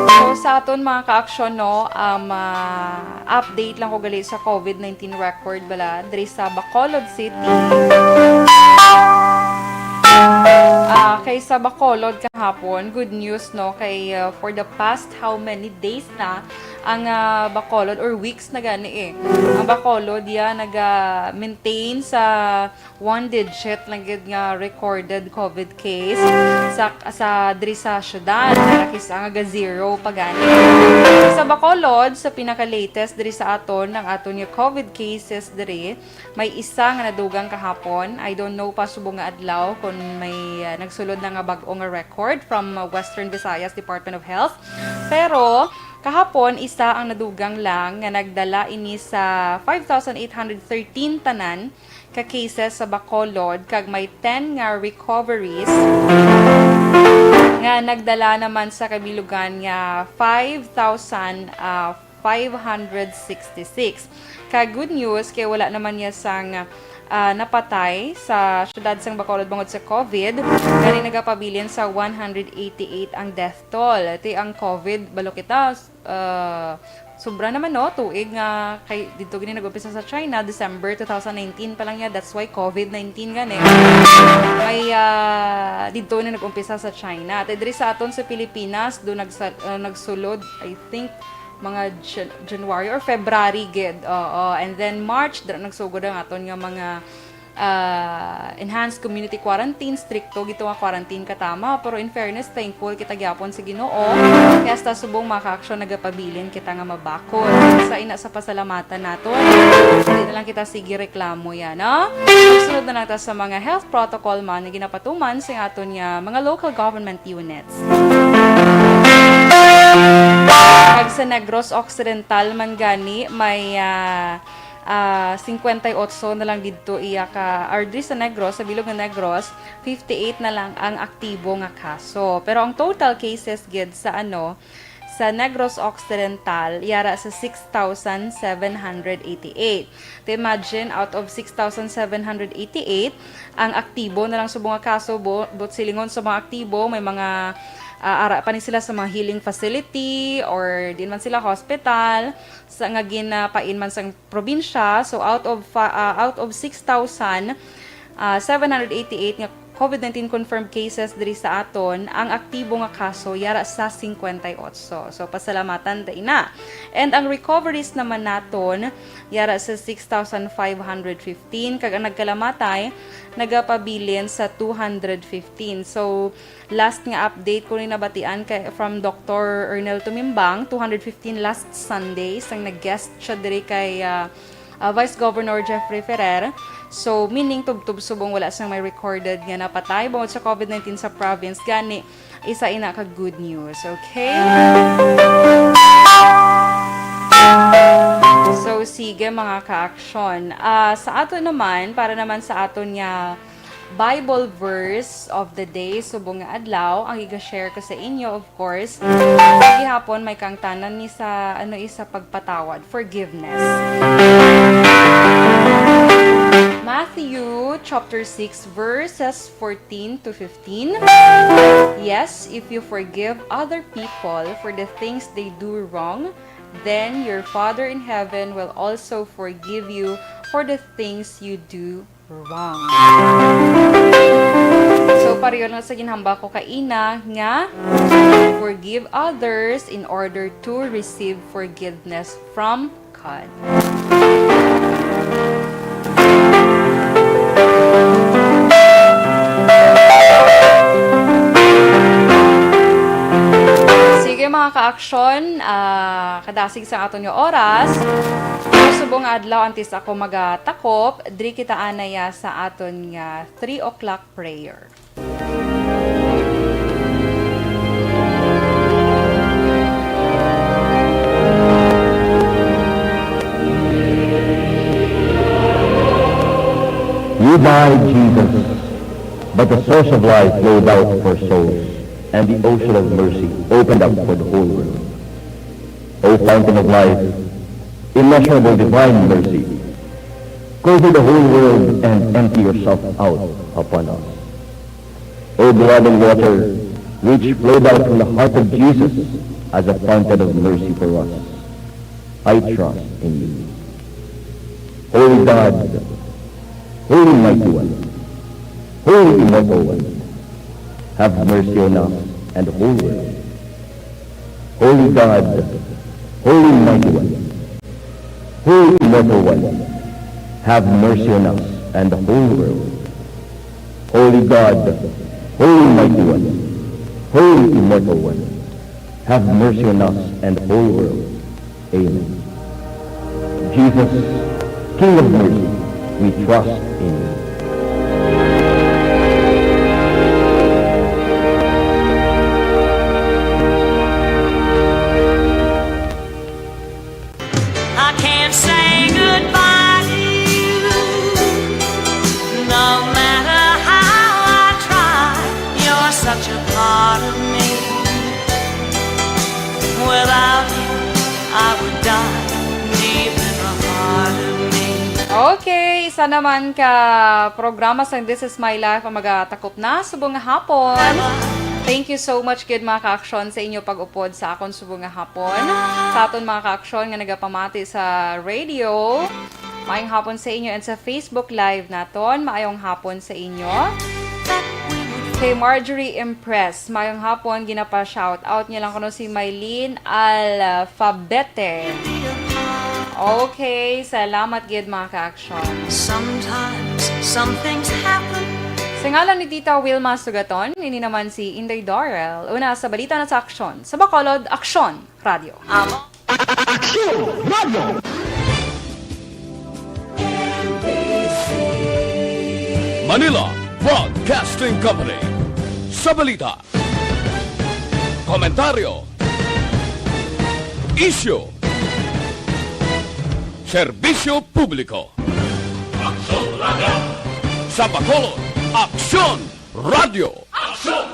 So, sa aton mga ka-aksyon, no, um, ah, update lang ko gali sa COVID nineteen record bala diri sa Bacolod City. Ah, kay sa Bacolod kahapon, good news, no, kay, ah, for the past how many days na ang, ah, Bacolod, or weeks na gani eh. Ang Bacolod, ya, naga-maintain sa one digit lang gid nga recorded COVID case sa, sa diri sa syudad. Nakis-, ang aga zero pa gani. Sa Bacolod, sa pinaka-latest diri sa aton, ang aton nga COVID cases diri, may isa nga nadugang kahapon. I don't know pa subong nga adlaw kung may, ah, nagsulod na nga bag-o nga record from, ah, Western Visayas Department of Health. Pero kahapon, isa ang nadugang lang nga nagdala ini sa five thousand eight hundred thirteen tanan ka cases sa Bacolod, kag may ten nga recoveries nga nagdala naman sa kabilugan nga five thousand, ah, five hundred sixty-six. Kag good news kay wala naman niya sang, ah, napatay sa syudad sang Bacolod bangod sa COVID, gani nagapabilin sa one hundred eighty-eight ang death toll. Ti ang COVID, balo kita, ah, sobra naman, no? Tuig nga kay dito gini nag-umpisa sa China, December two thousand nineteen pa lang niya. That's why COVID nineteen gani. May, ah, dito na nag-umpisa sa China. At diri sa aton sa Pilipinas, do nagsa-, ah, nagsulod, I think, mga Jan-, January or February gid. Oo. And then March, dira nagsugod ang aton nga mga, ah, enhanced community quarantine, stricto gito nga quarantine katama. Pero in fairness, thankful kita gyapon sa Ginoo. Kaya hasta subong mga ka-aksyon nagapabilin kita nga mabakod. Sa ina sa pasalamatan naton, hindi na lang kita sige reklamo yan, no? Sunod na lang ta sa mga health protocol man nga ginapatuman sa aton nga mga local government units. Kag sa Negros Occidental man gani may, ah, ah, cincuenta y ocho na lang didto iya ka, or diri sa Negros, sa bilog nga Negros, fifty-eight na lang ang aktibo nga kaso. Pero ang total cases gid sa, ano, sa Negros Occidental, yara sa six thousand seven hundred eighty-eight. To imagine, out of six thousand seven hundred eighty-eight, ang aktibo na lang subong nga kaso, bu-, buot silingon sa mga aktibo, may mga, ah, ara pa ni sila sa mga healing facility or di man sila hospital, sa nga ginapain man sang probinsya. So, out of fa-, ah, out of six thousand, ah, seven hundred eighty-eight nga COVID nineteen confirmed cases diri sa aton, ang aktibo nga kaso yara sa cincuenta y ocho. So, pasalamatan ta ina. And ang recoveries naman naton yara sa six thousand five hundred fifteen, kag ang nagkalamatay nagapabilin sa two hundred fifteen. So, last nga update ko ni nabatian kay from Doctor Ernel Tumimbang, two hundred fifteen last Sunday, sang nag-guest siya diri kay, ah, ah, Vice Governor Jeffrey Ferrer. So, meaning, tubtob subong wala sang may recorded nga napatay bangod sa COVID nineteen sa province. Gani, isa ina ka good news, okay? So, sige, mga ka-aksyon. Ah, sa ato naman, para naman sa aton nga Bible verse of the day, subong nga adlaw, ang iga-share ko sa inyo, of course, gihapon may kangtanan ni sa, ano, isa pagpatawad, forgiveness. Matthew chapter six, verses fourteen to fifteen. Yes, if you forgive other people for the things they do wrong, then your Father in heaven will also forgive you for the things you do wrong. So, pareho lang sa ginhambal ko kaina nga, forgive others in order to receive forgiveness from God. Sige, mga ka-aksyon, ah, kadasig sa aton nga oras. Subong nga adlaw, antes ako magatakop, diri kita anaya sa aton nga three o'clock prayer. You died, Jesus, but the source of life flowed out for souls, and the ocean of mercy opened up for the whole world. O fountain of life, immeasurable divine mercy, cover the whole world and empty yourself out upon us. O blood and water, which flowed out from the heart of Jesus as a fountain of mercy for us, I trust in you. Holy God, Holy Mighty One, Holy Immortal One, have mercy on us and the whole world. Holy God, Holy Mighty One, Holy Immortal One, have mercy on us and the whole world. Holy God, Holy Mighty One, Holy Immortal One, have mercy on us and the whole world. Amen. Jesus, King of mercy, we trust in you. I can't say goodbye to you, no matter how I try. You're such a part of me. Without you, I would die deep in the heart of me. Okay, isa naman ka programa sa This Is My Life ang magatakop na subong nga hapon. Thank you so much gid, mga ka-aksyon, sa inyo pag-upod sa akon subong nga hapon. Sa aton mga ka-aksyon nga nagapamati sa radio, maayong hapon sa inyo, and sa Facebook Live naton, maayong hapon sa inyo. Kay Marjorie Impress, maayong hapon, ginapa-shout out niya lang kuno si Mylene Alfabete. Okay, salamat gid, mga ka-aksyon. Sometimes some things happen. Sa ngalan ni Tita Wilma Sugaton, ini naman si Inday Dorel. Una sa balita na sa aksyon. Sa Bacolod, Aksyon Radio. Aksyon Radio! Manila Broadcasting Company. Sa balita, komentaryo, isyu, serbisyo publiko. Aksyon Radio. Sa Bacolod, Aksyon Radio. Aksyon